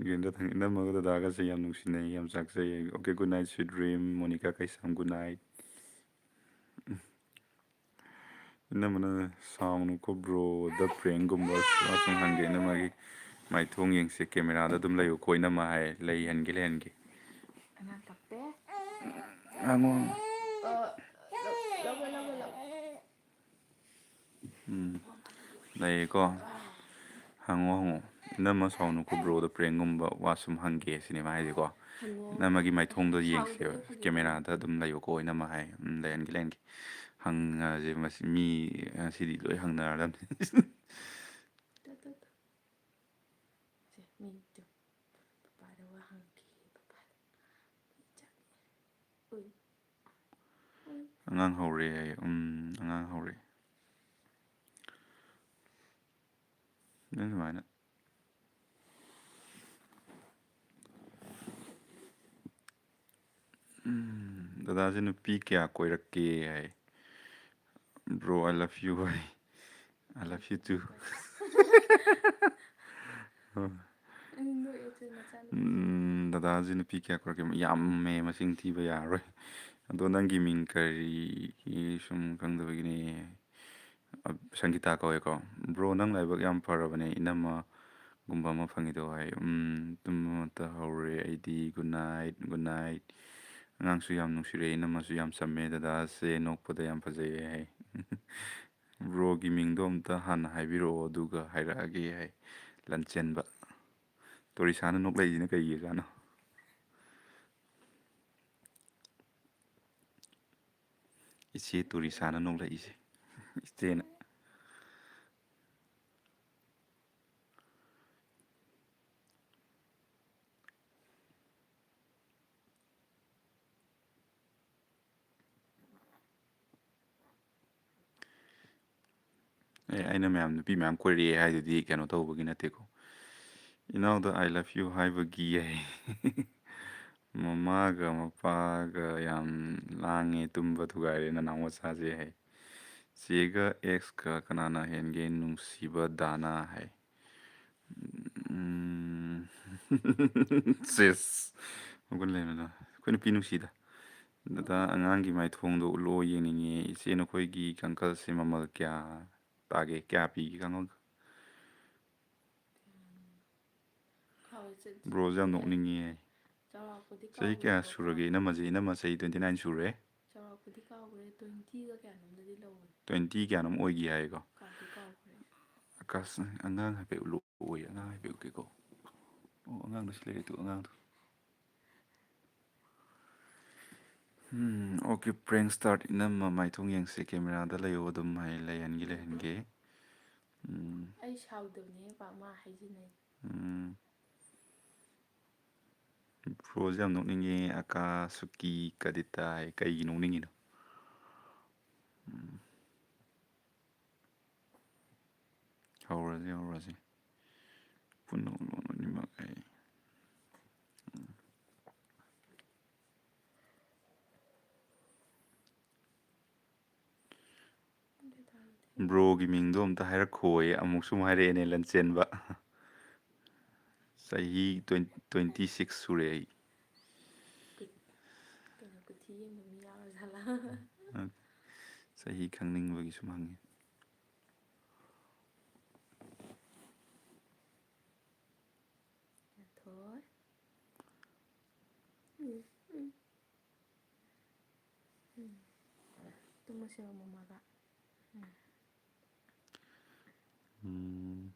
ꯒꯦꯟꯗ ꯊꯪ-, ꯏꯅꯝꯃꯒ ꯗꯗꯥꯒꯁꯦ ꯌꯥꯝ ꯅꯨꯡꯁꯤꯅꯩ, ꯌꯥꯝ ꯆꯥꯛꯆꯩ꯫ Okay, good night, sweet dream, Monica Keisham, good night꯫ ꯏꯅꯝꯃꯅ "ꯁꯥꯎꯅꯨꯀꯣ ꯕ꯭ꯔꯣꯗ ꯄ꯭ꯔꯦꯡꯒꯨꯝꯕ ꯁꯨꯝ ꯍꯪꯒꯦ", ꯏꯅꯝꯃꯒꯤ ꯃꯥꯏꯊꯣꯡ ꯌꯦꯡꯁꯦ꯫ "ꯀꯦꯃꯦꯔꯥꯗ ꯑꯗꯨꯝ ꯂꯩꯌꯨꯀꯣ ꯏꯅꯝꯃ" ꯍꯥꯏ꯫ ꯂꯩꯍꯟꯒꯦ, ꯂꯩꯍꯟꯒꯦ꯫ ꯑꯉꯥꯡ ꯀꯞꯄꯦ꯫ ꯍꯪꯉꯣ꯫ ꯑ, ꯂꯧ-, ꯂꯧꯒꯦ, ꯂꯧꯒꯦ, ꯂꯧꯒꯦ꯫ ꯎꯝ, ꯂꯩꯌꯦꯀꯣ꯫ ꯍꯪꯉꯣ, ꯍꯪꯉꯣ꯫ "ꯏꯅꯝꯃ ꯁꯥꯎꯅꯨꯀꯣ ꯕ꯭ꯔꯣꯗ ꯄ꯭ꯔꯦꯡꯒꯨꯝꯕ ꯋꯥ ꯁꯨꯝ ꯍꯪꯒꯦ" ꯁꯤꯅꯦ ꯃꯥ ꯍꯥꯏꯁꯦꯀꯣ꯫ ꯍꯪꯉꯣ꯫ ꯏꯅꯝꯃꯒꯤ ꯃꯥꯏꯊꯣꯡꯗꯣ ꯁꯥꯎꯗꯦ, ꯌꯦꯡꯁꯦꯕ꯫ ꯐꯥꯒꯤ ꯇꯧꯕꯅꯦ꯫ "ꯀꯦꯃꯦꯔꯥꯗ ꯑꯗꯨꯝ ꯂꯩꯌꯨꯀꯣ ꯏꯅꯝꯃ" ꯍꯥꯏ꯫ ꯎꯝ, ꯂꯩꯍꯟꯒꯦ, ꯂꯩꯍꯟꯒꯦ꯫ ꯍꯪꯉꯁꯦ ꯃꯁꯤ, ꯃꯤ ꯉꯁꯤꯗꯤ ꯂꯣꯏ ꯍꯪꯅꯔꯗꯝꯅꯤ꯫ ꯇꯨ, ꯇꯨ, ꯇꯨ꯫ ꯁꯦ, ꯃꯤꯗꯣ꯫ ꯄꯄꯥꯗ ꯋꯥ ꯍꯪꯉꯛꯈꯤꯒꯦ, ꯄꯄꯥꯗ꯫ ꯃꯤ ꯆꯪꯉꯦ꯫ ꯎꯏ꯫ ꯎꯏ꯫ ꯑꯉꯥꯡ ꯍꯧꯔꯦ ꯍꯥꯏꯌꯦ꯫ ꯎꯝ, ꯑꯉꯥꯡ ꯍꯧꯔꯦ꯫ ꯑꯗꯨꯝ ꯁꯨꯃꯥꯏꯅ꯫ ꯎꯝ, "ꯗꯗꯥꯁꯦ ꯅꯨꯄꯤ ꯀꯌꯥ ꯀꯣꯏꯔꯛꯀꯦ?" ꯍꯥꯏ꯫ "Bro, I love you" high. "I love you too." ꯑꯩ ꯅꯣꯛꯑꯦ, ꯏꯆꯦ ꯃꯆꯥꯅꯨꯄꯤ꯫ ꯎꯝ, "ꯗꯗꯥꯁꯦ ꯅꯨꯄꯤ ꯀꯌꯥ ꯀꯣꯏꯔꯛꯀꯦ?" ꯌꯥꯝꯃꯦ, ꯃꯁꯤꯡ ꯊꯤꯕ ꯌꯥꯔꯔꯣꯏ꯫ "ꯑꯗꯣ ꯅꯪꯒꯤ ꯃꯤꯡ ꯀꯔꯤ?" ꯁꯨꯝ ꯈꯪꯗꯕꯒꯤꯅꯦ꯫ ꯑ, ꯁꯪꯒꯤꯇꯥ ꯀꯧꯋꯦꯀꯣ꯫ "Bro, ꯅꯪ ꯂꯥꯏꯕꯛ ꯌꯥꯝ ꯐꯔꯕꯅꯦ, ꯏꯅꯝꯃꯒꯨꯝꯕ ꯑꯃ ꯐꯪꯉꯤꯗꯣ" ꯍꯥꯏ꯫ "ꯎꯝ, ꯇꯨꯝꯕ ꯑꯃꯠꯇ ꯍꯧꯔꯦ ꯑꯩꯗꯤ꯫ Good night, good night꯫ ꯑꯉꯥꯡꯁꯨ ꯌꯥꯝ ꯅꯨꯡꯁꯤꯔꯦ, ꯏꯅꯝꯃꯁꯨ ꯌꯥꯝ ꯆꯝꯃꯦ, ꯗꯗꯥꯁꯦ ꯅꯣꯛꯄꯗ ꯌꯥꯝ ꯐꯖꯩꯌꯦ" ꯍꯥꯏ꯫ "Broꯒꯤ ꯃꯤꯡꯗꯣ ꯑꯝꯇ ꯍꯥꯟꯅ ꯍꯥꯏꯕꯤꯔꯛꯑꯣ, ꯑꯗꯨꯒ ꯍꯥꯏꯔꯛꯑꯒꯦ" ꯍꯥꯏ꯫ ꯂꯟꯆꯦꯟꯕ꯫ ꯇꯣꯔꯤꯁꯥꯅ ꯅꯣꯛꯂꯛꯏꯁꯤꯅ ꯀꯩꯒꯤ ꯑꯣꯏꯖꯥꯠꯅꯣ? ꯏꯆꯦ ꯇꯣꯔꯤꯁꯥꯅ ꯅꯣꯛꯂꯛꯏꯁꯦ꯫ ꯏꯆꯦꯅ꯫ ꯑꯦ, ꯑꯩꯅ ꯃꯌꯥꯝ, ꯅꯨꯄꯤ ꯃꯌꯥꯝ ꯀꯣꯏꯔꯛꯑꯦ ꯍꯥꯏꯗꯨꯗꯤ ꯀꯩꯅꯣ ꯇꯧꯕꯒꯤ ꯅꯠꯇꯦꯀꯣ꯫ ꯏꯅꯥꯎꯗ "I love you" ꯍꯥꯏꯕꯒꯤ ꯍꯥꯏ꯫ ꯃꯃꯥꯒ ꯃꯄꯥꯒ ꯌꯥꯝ ꯂꯥꯡꯉꯦ, ꯇꯨꯝꯕ ꯊꯨꯒꯥꯏꯔꯦ ꯅꯅꯥꯎ ꯃꯆꯥꯁꯦ ꯍꯥꯏ꯫ ꯆꯦꯒ ꯑꯦꯛꯁꯀ ꯀꯅꯥꯅ ꯍꯦꯟꯒꯦ ꯅꯨꯡꯁꯤꯕ ꯗꯥꯅꯥ ꯍꯥꯏ꯫ ꯎꯝ꯫ ꯁꯤꯁ꯫ ꯃꯒꯨꯟ ꯂꯩꯕꯗꯣ꯫ ꯑꯩꯈꯣꯏ ꯅꯨꯄꯤ ꯅꯨꯡꯁꯤꯗ꯫ ꯗꯗꯥ, ꯑꯉꯥꯡꯒꯤ ꯃꯥꯏꯊꯣꯡꯗꯣ ꯎꯠꯂꯛꯑꯣ, ꯌꯦꯡꯅꯤꯡꯉꯦ꯫ ꯏꯆꯦ, ꯅꯈꯣꯏꯒꯤ ꯀꯥꯡꯈꯜꯁꯦ ꯃꯃꯜ ꯀꯌꯥ ꯇꯥꯒꯦ? ꯀꯌꯥ ꯄꯤꯒꯦ ꯀꯥꯡꯈꯜ? ꯕ꯭ꯔꯣꯁꯦ ꯌꯥꯝ ꯅꯣꯛꯅꯤꯡꯉꯤꯌꯦ꯫ ꯆꯍꯤ ꯀꯌꯥ ꯁꯨꯔꯒꯦ ꯏꯅꯝꯃꯁꯦ? ꯏꯅꯝꯃ ꯆꯍꯤ twenty nine ꯁꯨꯔꯦ꯫ ꯆꯥꯎꯔꯥꯛꯄꯗꯤ ꯀꯥꯎꯈ꯭ꯔꯦ, twenty ꯒ ꯀꯌꯥꯅꯣꯝꯗꯗꯤ ꯂꯧꯕꯅꯦ꯫ Twenty ꯀꯌꯥꯅꯣꯝ ꯑꯣꯏꯈꯤ ꯍꯥꯏꯀꯣ꯫ ꯀꯥꯎꯗꯤ ꯀꯥꯎꯈ꯭ꯔꯦ꯫ ꯑꯀꯥꯁ, ꯑꯉꯥꯡ ꯍꯥꯏꯐꯦꯠ ꯎꯠꯂꯛꯑꯣꯌꯦ, ꯑꯉꯥꯡ ꯍꯥꯏꯐꯦꯠ ꯎꯠꯀꯦꯀꯣ꯫ ꯑꯣ, ꯑꯉꯥꯡꯗꯣ ꯁꯤ ꯂꯩꯔꯦ, ꯇꯨ ꯑꯉꯥꯡꯗꯣ꯫ ꯎꯝ, OK, prank start, ꯏꯅꯝꯃ ꯃꯥꯏꯊꯣꯡ ꯌꯦꯡꯁꯦ, camera ꯗ ꯂꯩꯌꯣ ꯑꯗꯨꯝ ꯍꯥꯏ, ꯂꯩꯍꯟꯒꯦ, ꯂꯩꯍꯟꯒꯦ꯫ ꯎꯝ꯫ ꯑꯩ ꯁꯥꯎꯗꯕꯅꯦ ꯄꯥꯛ, ꯃꯥ ꯍꯥꯏꯖꯤꯟꯅꯩ꯫ ꯎꯝ꯫ ꯕ꯭ꯔꯣꯁꯦ ꯌꯥꯝ ꯅꯣꯛꯅꯤꯡꯉꯦ, ꯑꯀꯥ ꯁꯨꯀꯤ ꯀꯗꯤꯇꯥ ꯍꯥꯏ, ꯀꯩꯒꯤ ꯅꯣꯛꯅꯤꯡꯉꯤꯅꯣ? ꯎꯝ꯫ ꯍꯧꯔꯁꯤ, ꯍꯧꯔꯁꯤ꯫ ꯄꯨꯟꯅ ꯎꯠꯂꯣ ꯑꯅꯤꯃꯛ ꯑꯩ꯫ ꯎꯝ꯫ ꯕ꯭ꯔꯣꯒꯤ ꯃꯤꯡꯗꯣ ꯑꯝꯇ ꯍꯥꯏꯔꯛꯈꯣꯌꯦ, ꯑꯃꯨꯛꯁꯨ ꯑꯃꯨꯛ ꯍꯥꯏꯔꯛꯑꯦꯅꯦ ꯂꯟꯆꯦꯟꯕ꯫ ꯆꯍꯤ twenty, twenty six ꯁꯨꯔꯦ ꯑꯩ꯫ ꯀꯩꯅꯣ, ꯀꯨꯊꯤ ꯌꯦꯡꯕ ꯃꯤ ꯌꯥꯎꯔꯖꯥꯠꯂꯥ? ꯆꯍꯤ ꯈꯪꯅꯤꯡꯕꯒꯤ ꯁꯨꯝ ꯍꯪꯉꯤ꯫ ꯌꯥꯊꯣꯏ꯫ ꯎꯝ, ꯎꯝ꯫ ꯎꯝ꯫ ꯇꯨꯝꯃꯁꯤꯔꯣ ꯃꯃꯥꯒ? ꯎꯝ꯫ ꯎꯝ꯫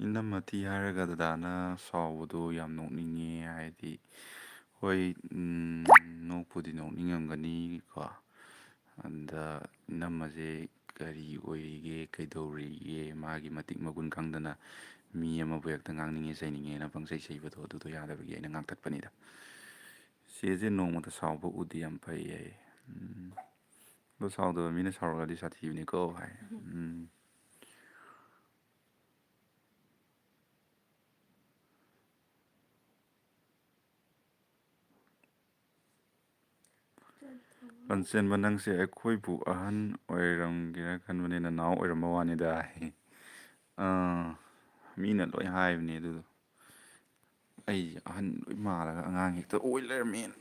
ꯏꯅꯝꯃ ꯊꯤ ꯍꯥꯏꯔꯒ ꯗꯗꯥꯅ ꯁꯥꯎꯕꯗꯣ ꯌꯥꯝ ꯅꯣꯛꯅꯤꯡꯉꯦ꯫ ꯍꯥꯏꯗꯤ, ꯍꯣꯏ, ꯎꯝ, ꯅꯣꯛꯄꯨꯗꯤ ꯅꯣꯛꯅꯤꯡꯉꯝꯒꯅꯤꯀꯣ꯫ ꯑꯗ ꯏꯅꯝꯃꯁꯦ ꯀꯔꯤ ꯑꯣꯏꯔꯤꯒꯦ, ꯀꯩꯗꯧꯔꯤꯒꯦ, ꯃꯥꯒꯤ ꯃꯇꯤꯛ ꯃꯒꯨꯟ ꯈꯪꯗꯅ ꯃꯤ ꯑꯃꯕꯨ ꯍꯦꯛꯇ ꯉꯥꯡꯅꯤꯡꯉꯦ, ꯆꯩꯅꯤꯡꯉꯦꯅ ꯄꯪꯆꯩ ꯆꯩꯕꯗꯣ, ꯑꯗꯨꯗꯣ ꯌꯥꯗꯕꯒꯤ ꯑꯩꯅ ꯉꯥꯡꯊꯠꯄꯅꯤꯗ꯫ ꯆꯦꯁꯦ ꯅꯣꯡꯃꯇ ꯁꯥꯎꯕ ꯎꯗꯦ, ꯌꯥꯝ ꯐꯩ ꯍꯥꯏꯌꯦ꯫ ꯎꯝ꯫ ꯑꯗꯣ ꯁꯥꯎꯗꯕ ꯃꯤꯅ ꯁꯥꯎꯔꯛꯑꯗꯤ ꯁꯥꯊꯤꯕꯅꯤꯀꯣ ꯍꯥꯏ꯫ ꯎꯝ꯫ ꯂꯟꯆꯦꯟꯕ, ꯅꯪꯁꯦ ꯑꯩꯈꯣꯏꯕꯨ ꯑꯍꯟ ꯑꯣꯏꯔꯝꯒꯦꯔꯥ ꯈꯟꯕꯅꯦ, ꯅꯅꯥꯎ ꯑꯣꯏꯔꯝꯕ ꯋꯥꯅꯤꯗ꯫ ꯑꯥ, ꯃꯤꯅ ꯂꯣꯏ ꯍꯥꯏꯕꯅꯦ ꯑꯗꯨꯗꯣ꯫ ꯑꯩꯁꯦ ꯑꯍꯟ ꯂꯣꯏ ꯃꯥꯜꯂꯒ ꯑꯉꯥꯡ ꯍꯦꯛꯇ ꯑꯣꯏ ꯂꯩꯔꯝꯃꯦꯅ꯫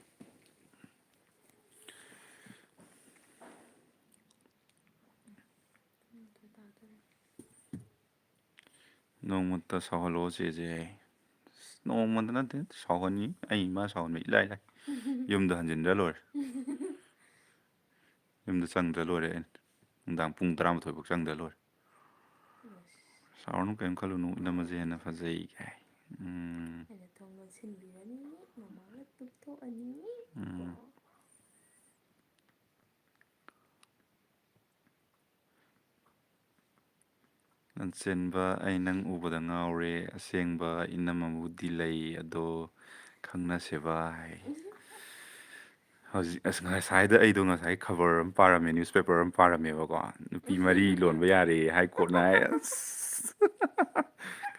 ꯅꯣꯡꯃꯇ ꯁꯥꯎꯍꯜꯂꯣ ꯆꯦꯁꯦ꯫ ꯅꯣꯡꯃꯇ ꯅꯠꯇꯦ, ꯁꯥꯎꯍꯟꯅꯤ꯫ ꯑꯩ ꯏꯃꯥ ꯁꯥꯎꯍꯟꯕ ꯏꯂꯥꯏ ꯂꯥꯏ꯫ ꯌꯨꯝꯗ ꯍꯟꯖꯤꯟꯗ꯭ꯔ ꯂꯣꯏꯔꯦ꯫ ꯌꯨꯝꯗ ꯆꯪꯗ꯭ꯔ ꯂꯣꯏꯔꯦ ꯑꯩꯅ꯫ ꯅꯨꯡꯗꯥꯡ ꯄꯨꯡ ꯇꯔꯥꯃꯥꯊꯣꯏ ꯐꯥꯎ ꯆꯪꯗ꯭ꯔ ꯂꯣꯏꯔꯦ꯫ ꯁꯥꯎꯔꯅꯨ, ꯀꯔꯤꯝ ꯈꯜꯂꯨꯅꯨ, ꯏꯅꯝꯃꯁꯦ ꯍꯦꯟꯅ ꯐꯖꯩ ꯀꯥꯏ꯫ ꯎꯝ꯫ ꯑꯩꯅ ꯊꯣꯡ ꯂꯣꯟꯁꯤꯟꯕꯤꯔꯅꯤ, ꯃꯃꯥꯅ ꯇꯨꯝꯊꯣꯛꯑꯅꯤ꯫ ꯎꯝ꯫ ꯀꯣ꯫ ꯂꯟꯆꯦꯟꯕ, ꯑꯩ ꯅꯪ ꯎꯕꯗ ꯉꯥꯎꯔꯦ꯫ ꯑꯁꯦꯡꯕ ꯏꯅꯝꯃꯕꯨꯗꯤ ꯂꯩ, ꯑꯗꯣ ꯈꯪꯅꯁꯦꯕ ꯍꯥꯏ꯫ ꯍꯧꯖꯤꯛ, ꯑꯁ, ꯉꯁꯥꯏꯗ ꯑꯩꯗꯣ ꯉꯁꯥꯏ ꯈꯕꯔ ꯑꯃ ꯄꯥꯔꯝꯃꯦ, newspaper ꯑꯃ ꯄꯥꯔꯝꯃꯦꯕꯀꯣ꯫ "ꯅꯨꯄꯤ ꯃꯔꯤ ꯂꯣꯟꯕ ꯌꯥꯔꯦ" ꯍꯥꯏ ꯀꯣꯔꯠꯅ ꯍꯥꯏ꯫ ꯑꯁ!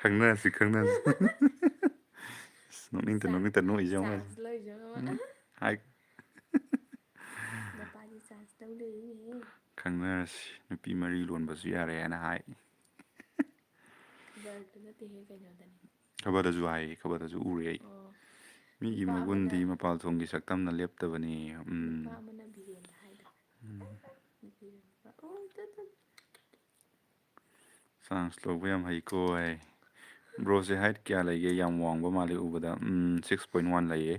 ꯈꯪꯅꯔꯁꯤ, ꯈꯪꯅꯔꯁꯤ꯫ ꯑꯁ, ꯅꯣꯛꯅꯤꯡꯇ, ꯅꯣꯛꯅꯤꯡꯇ ꯅꯣꯛꯏꯁꯦ ꯌꯦꯡꯉꯣ꯫ Chance ꯂꯧꯔꯤꯁꯦ ꯌꯦꯡꯉꯣ꯫ ꯎꯝ, ꯍꯥꯏ꯫ ꯅꯄꯥꯗꯤ chance ꯂꯧ ꯂꯩꯔꯤꯅꯦꯍꯦ꯫ "ꯈꯪꯅꯔꯁꯤ, ꯅꯨꯄꯤ ꯃꯔꯤ ꯂꯣꯟꯕꯁꯨ ꯌꯥꯔꯦ" ꯍꯥꯏꯅ ꯍꯥꯏ꯫ ꯈꯕꯔꯗ ꯅꯠꯇꯦꯍꯦ, ꯀꯩꯅꯣꯗꯅꯤ꯫ ꯈꯕꯔꯗꯁꯨ ꯍꯥꯏ, ꯈꯕꯔꯗꯁꯨ ꯎꯔꯦ ꯑꯩ꯫ ꯑꯣ꯫ "ꯃꯤꯒꯤ ꯅꯨꯄꯥ ꯃꯒꯨꯟꯗꯤ ꯑꯃꯅ ꯃꯄꯥꯜ ꯊꯣꯡꯒꯤ ꯁꯛꯇꯝꯅ ꯂꯦꯞꯇꯕꯅꯤ"꯫ ꯎꯝ꯫ ꯅꯨꯄꯥ ꯑꯃꯅ ꯕꯤꯔꯦꯟꯗ ꯍꯥꯏꯗꯣ꯫ ꯎꯝ꯫ ꯅꯨꯄꯤ ꯑꯃ, ꯑꯣ, ꯇꯨ, ꯇꯨ꯫ Chance ꯂꯧꯕ ꯌꯥꯝ ꯍꯩꯀꯣ ꯍꯥꯏ꯫ Broꯁꯦ height ꯀꯌꯥ ꯂꯩꯒꯦ? ꯌꯥꯝ ꯋꯥꯡꯕ ꯃꯥꯜꯂꯤ ꯎꯕꯗ꯫ ꯎꯝ, six point one ꯂꯩꯌꯦ꯫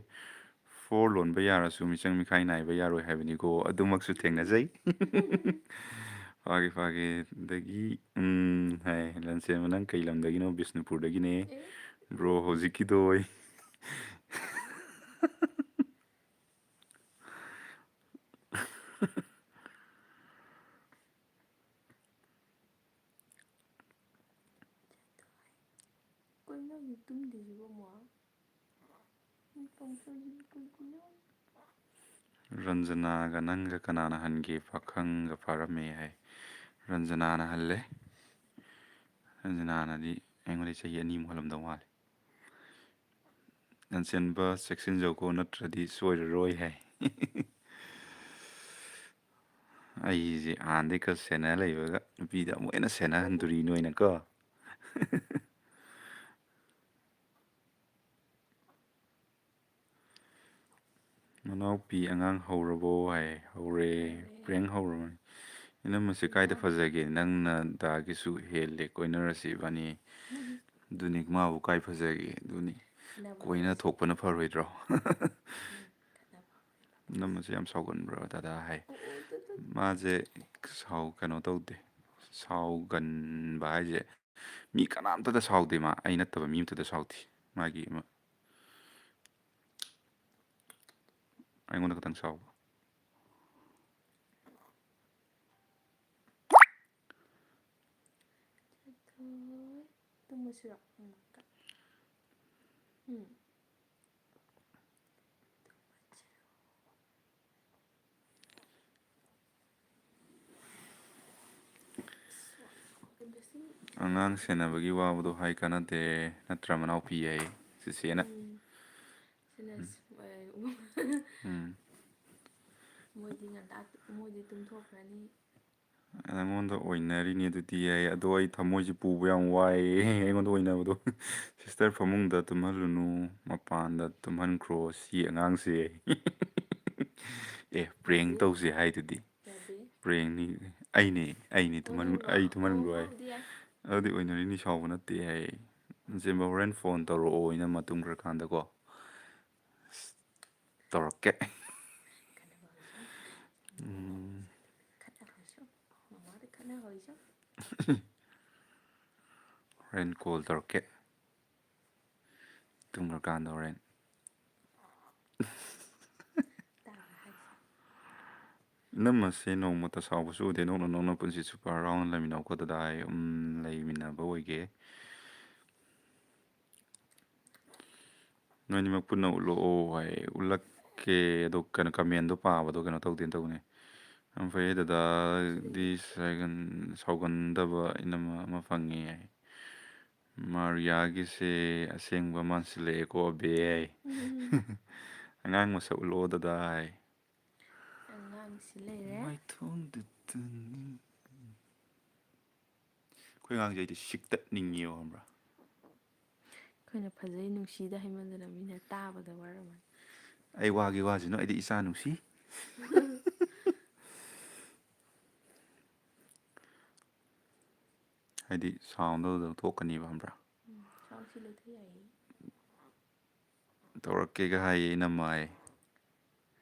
Four ꯂꯣꯟꯕ ꯌꯥꯔꯁꯨ ꯃꯤꯆꯪ ꯃꯤꯈꯥꯏ ꯅꯥꯏꯕ ꯌꯥꯔꯣꯏ ꯍꯥꯏꯕꯅꯤꯀꯣ꯫ ꯑꯗꯨꯃꯛꯁꯨ ꯊꯦꯡꯅꯖꯩ꯫ ꯐꯥꯒꯦ, ꯐꯥꯒꯦ꯫ ꯑꯗꯒꯤ, ꯎꯝ, ꯍꯥꯏ, "ꯂꯟꯆꯦꯟꯕ, ꯅꯪ ꯀꯩ ꯂꯝꯗꯒꯤꯅꯣ?" "ꯕꯤꯁꯅꯨꯄꯨꯔꯗꯒꯤꯅꯦ"꯫ ꯑꯦ꯫ Bro, ꯍꯧꯖꯤꯛꯀꯤꯗꯣ ꯑꯩ ꯀꯩꯅꯣ ꯅꯪ ꯇꯨꯝꯗ꯭ꯔꯤꯁꯤꯕꯣ ꯑꯃꯨꯛ? ꯅꯪ ꯇꯧꯗꯣꯏꯁꯤꯕꯨ ꯀꯩꯒꯤꯅꯣ? "ꯔꯟꯖꯅꯥꯒ ꯅꯪꯒ ꯀꯅꯥꯅ ꯍꯟꯒꯦ? ꯄꯥꯈꯪꯒ ꯐꯥꯔꯝꯃꯦ" ꯍꯥꯏ꯫ ꯔꯟꯖꯅꯥꯅ ꯍꯜꯂꯦ꯫ ꯔꯟꯖꯅꯥꯅꯗꯤ ꯑꯩꯉꯣꯟꯗ ꯆꯍꯤ ꯑꯅꯤꯃꯨꯛ ꯍꯜꯂꯝꯗꯧ ꯃꯥꯜꯂꯦ꯫ "ꯂꯟꯆꯦꯟꯕ, ꯆꯦꯛꯁꯤꯟꯖꯧꯀꯣ, ꯅꯠꯇ꯭ꯔꯗꯤ ꯁꯣꯏꯔꯔꯣꯏ" ꯍꯥꯏ꯫ ꯑꯩꯁꯦ ꯍꯥꯟꯅꯗꯩ ꯈꯔ ꯁꯦꯟꯅ ꯂꯩꯕꯒ ꯅꯨꯄꯤꯗ ꯑꯃꯨꯛ ꯍꯦꯟꯅ ꯁꯦꯟꯅꯍꯟꯗꯣꯔꯤ ꯅꯣꯏꯅꯀꯣ꯫ "ꯃꯅꯥꯎꯄꯤ ꯑꯉꯥꯡ ꯍꯧꯔꯕꯣ?" ꯍꯥꯏ꯫ "ꯍꯧꯔꯦ꯫ ꯄ꯭ꯔꯦꯡ ꯍꯧꯔꯕꯅꯤ꯫ ꯏꯅꯝꯃꯁꯦ ꯀꯥꯏꯗ ꯐꯖꯒꯦ? ꯅꯪꯅ ꯗꯥꯒꯤꯁꯨ ꯍꯦꯜꯂꯦ, ꯀꯣꯏꯅꯔꯁꯤ ꯏꯕꯥꯅꯤ"꯫ "ꯑꯗꯨꯅꯤ, ꯃꯥꯕꯨ ꯀꯥꯏ ꯐꯖꯒꯦ?" ꯑꯗꯨꯅꯤ, ꯀꯣꯏꯅ ꯊꯣꯛꯄꯅ ꯐꯔꯣꯏꯗ꯭ꯔꯣ? "ꯏꯅꯝꯃꯁꯦ ꯌꯥꯝ ꯁꯥꯎꯒꯟꯕ꯭ꯔꯣ ꯗꯗꯥ?" ꯍꯥꯏ꯫ "ꯃꯥꯁꯦ ꯁꯥꯎ-, ꯀꯩꯅꯣ ꯇꯧꯗꯦ, ꯁꯥꯎꯒꯟꯕ ꯍꯥꯏꯁꯦ ꯃꯤ ꯀꯅꯥꯝꯇꯗ ꯁꯥꯎꯗꯦ꯫ ꯃꯥ ꯑꯩ ꯅꯠꯇꯕ ꯃꯤ ꯑꯝꯇꯗ ꯁꯥꯎꯗꯦ꯫ ꯃꯥꯒꯤ ꯑꯃ ꯑꯩꯉꯣꯟꯗ ꯈꯛꯇꯪ ꯁꯥꯎꯕ"꯫ ꯇꯨꯝꯃꯁꯤꯔꯣ? ꯎꯝ꯫ ꯎꯝ꯫ "ꯑꯉꯥꯡ ꯁꯦꯟꯅꯕꯒꯤ ꯋꯥꯕꯗꯣ ꯍꯥꯏ ꯀꯥꯟꯅꯗꯦ, ꯅꯠꯇ꯭ꯔꯥ ꯃꯅꯥꯎꯄꯤ?" ꯍꯥꯏ ꯆꯤꯆꯦꯅ꯫ ꯎꯝ꯫ ꯁꯤꯅ ꯎꯝ꯫ ꯁ-, ꯑꯦ, ꯎꯝ꯫ ꯃꯣꯏꯗꯤ ꯉꯟꯇꯥ, ꯃꯣꯏꯗꯤ ꯇꯨꯝꯊꯣꯛꯈ꯭ꯔꯅꯤ꯫ "ꯅꯉꯣꯟꯗ ꯑꯣꯏꯅꯔꯤꯅꯦ ꯑꯗꯨꯗꯤ" ꯍꯥꯏ꯫ "ꯑꯗꯣ ꯑꯩ ꯊꯃꯣꯏꯁꯦ ꯄꯨꯕ ꯌꯥꯝ ꯋꯥꯏꯌꯦ, ꯑꯩꯉꯣꯟꯗ ꯑꯣꯏꯅꯕꯗꯣ"꯫ "ꯁꯤꯁꯇꯔ, ꯐꯃꯨꯡꯗ ꯇꯨꯝꯍꯜꯂꯨꯅꯨ, ꯃꯄꯥꯟꯗ ꯇꯨꯝꯍꯟꯈ꯭ꯔꯣ ꯁꯤ ꯑꯉꯥꯡꯁꯦ"꯫ "ꯑꯦ, ꯄ꯭ꯔꯦꯡ ꯇꯧꯁꯦ ꯍꯥꯏꯗꯨꯗꯤ"꯫ ꯌꯥꯗꯦ꯫ "ꯄ꯭ꯔꯦꯡꯅꯤ, ꯑꯩꯅꯦ, ꯑꯩꯅꯦ ꯇꯨꯝꯍꯟ-, ꯑꯣꯏꯅꯤꯡꯕ꯭ꯔꯣ? ꯑꯩ ꯇꯨꯝꯍꯟꯈ꯭ꯔꯣ" ꯍꯥꯏ꯫ ꯑꯗꯨꯗꯤ ꯌꯥꯏ꯫ "ꯑꯗꯨꯗꯤ ꯑꯣꯏꯅꯔꯤꯅꯤ, ꯁꯥꯎꯕ ꯅꯠꯇꯦ" ꯍꯥꯏ꯫ "ꯏꯆꯦꯝꯕ, ꯍꯣꯔꯦꯟ ꯐꯣꯟ ꯇꯧꯔꯛꯑꯣ, ꯏꯅꯝꯃ ꯇꯨꯝꯈ꯭ꯔꯀꯥꯟꯗꯀꯣ"꯫ ꯇꯧꯔꯛꯀꯦ꯫ ꯎꯝ꯫ ꯈꯠꯅꯍꯧꯔꯤꯁꯦ꯫ ꯃꯃꯥꯗ ꯈꯠꯅꯍꯧꯔꯤꯁꯦ꯫ ꯍꯣꯔꯦꯟ ꯀꯣꯜ ꯇꯧꯔꯛꯀꯦ꯫ ꯇꯨꯝꯈ꯭ꯔꯀꯥꯟꯗ ꯍꯣꯔꯦꯟ꯫ ꯇꯥꯕ꯭ꯔꯥ ꯍꯥꯏꯁꯦ? "ꯏꯅꯝꯃꯁꯦ ꯅꯣꯡꯃꯇ ꯁꯥꯎꯕꯁꯨ ꯎꯗꯦ, ꯅꯣꯛꯅ ꯅꯣꯛꯅ ꯄꯨꯟꯁꯤ ꯆꯨꯞꯄ ꯍꯔꯥꯎꯅ ꯂꯩꯃꯤꯟꯅꯧꯀꯣ ꯗꯗꯥ" ꯍꯥꯏ꯫ ꯎꯝ, ꯂꯩꯃꯤꯟꯅꯕ ꯑꯣꯏꯒꯦ꯫ "ꯅꯣꯏꯅꯤꯃꯛ ꯄꯨꯟꯅ ꯎꯠꯂꯛꯑꯣ" ꯍꯥꯏ꯫ ꯎꯠꯂꯛ-, ꯑꯣꯀꯦ, ꯑꯗꯣ ꯀꯩꯅꯣ, comment ꯗꯣ ꯄꯥꯕꯗꯣ ꯀꯩꯅꯣ ꯇꯧꯗꯦꯅ ꯇꯧꯕꯅꯦ꯫ ꯌꯥꯝ ꯐꯩꯌꯦ ꯗꯗꯥꯗꯤ, ꯁꯥꯎꯒꯟ-, ꯁꯥꯎꯒꯟꯗꯕ ꯏꯅꯝꯃ ꯑꯃ ꯐꯪꯉꯦ ꯍꯥꯏ꯫ ꯃꯥꯔꯤꯌꯥꯒꯤꯁꯦ ꯑꯁꯦꯡꯕ ꯃꯥꯟꯁꯤꯜꯂꯛꯑꯦꯀꯣ, ꯑꯕꯦ ꯍꯥꯏ꯫ ꯎꯝ꯫ "ꯑꯉꯥꯡ ꯃꯁꯛ ꯎꯠꯂꯛꯑꯣ ꯗꯗꯥ" ꯍꯥꯏ꯫ ꯑꯉꯥꯡꯁꯤ ꯂꯩꯔꯦ꯫ ꯃꯥꯏꯊꯣꯡꯗꯨ ꯇꯨꯅꯤ꯫ ꯑꯩꯈꯣꯏ ꯑꯉꯥꯡꯁꯦ ꯑꯩꯗꯤ ꯁꯤꯛꯇꯠꯅꯤꯡꯉꯦꯕ, ꯈꯪꯕ꯭ꯔꯥ? ꯑꯩꯈꯣꯏꯅ ꯐꯖꯩ ꯅꯨꯡꯁꯤꯗ ꯍꯥꯏꯃꯟꯗꯅ ꯃꯤꯅ ꯇꯥꯕꯗ ꯋꯥꯔꯝꯃꯅꯤ꯫ ꯑꯩ ꯋꯥꯒꯤ ꯋꯥꯁꯤꯅꯣ, ꯑꯩꯗꯤ ꯏꯆꯥ ꯅꯨꯡꯁꯤ꯫ ꯍꯥꯏꯗꯤ sound ꯗꯣ ꯑꯗꯨꯝ ꯊꯣꯛꯀꯅꯤꯕ, ꯈꯪꯕ꯭ꯔꯥ? ꯎꯝ, sound ꯁꯤ ꯂꯩꯊ ꯌꯥꯏꯌꯦ꯫ ꯇꯧꯔꯛꯀꯦꯒ ꯍꯥꯏꯌꯦ ꯏꯅꯝꯃ ꯍꯥꯏ꯫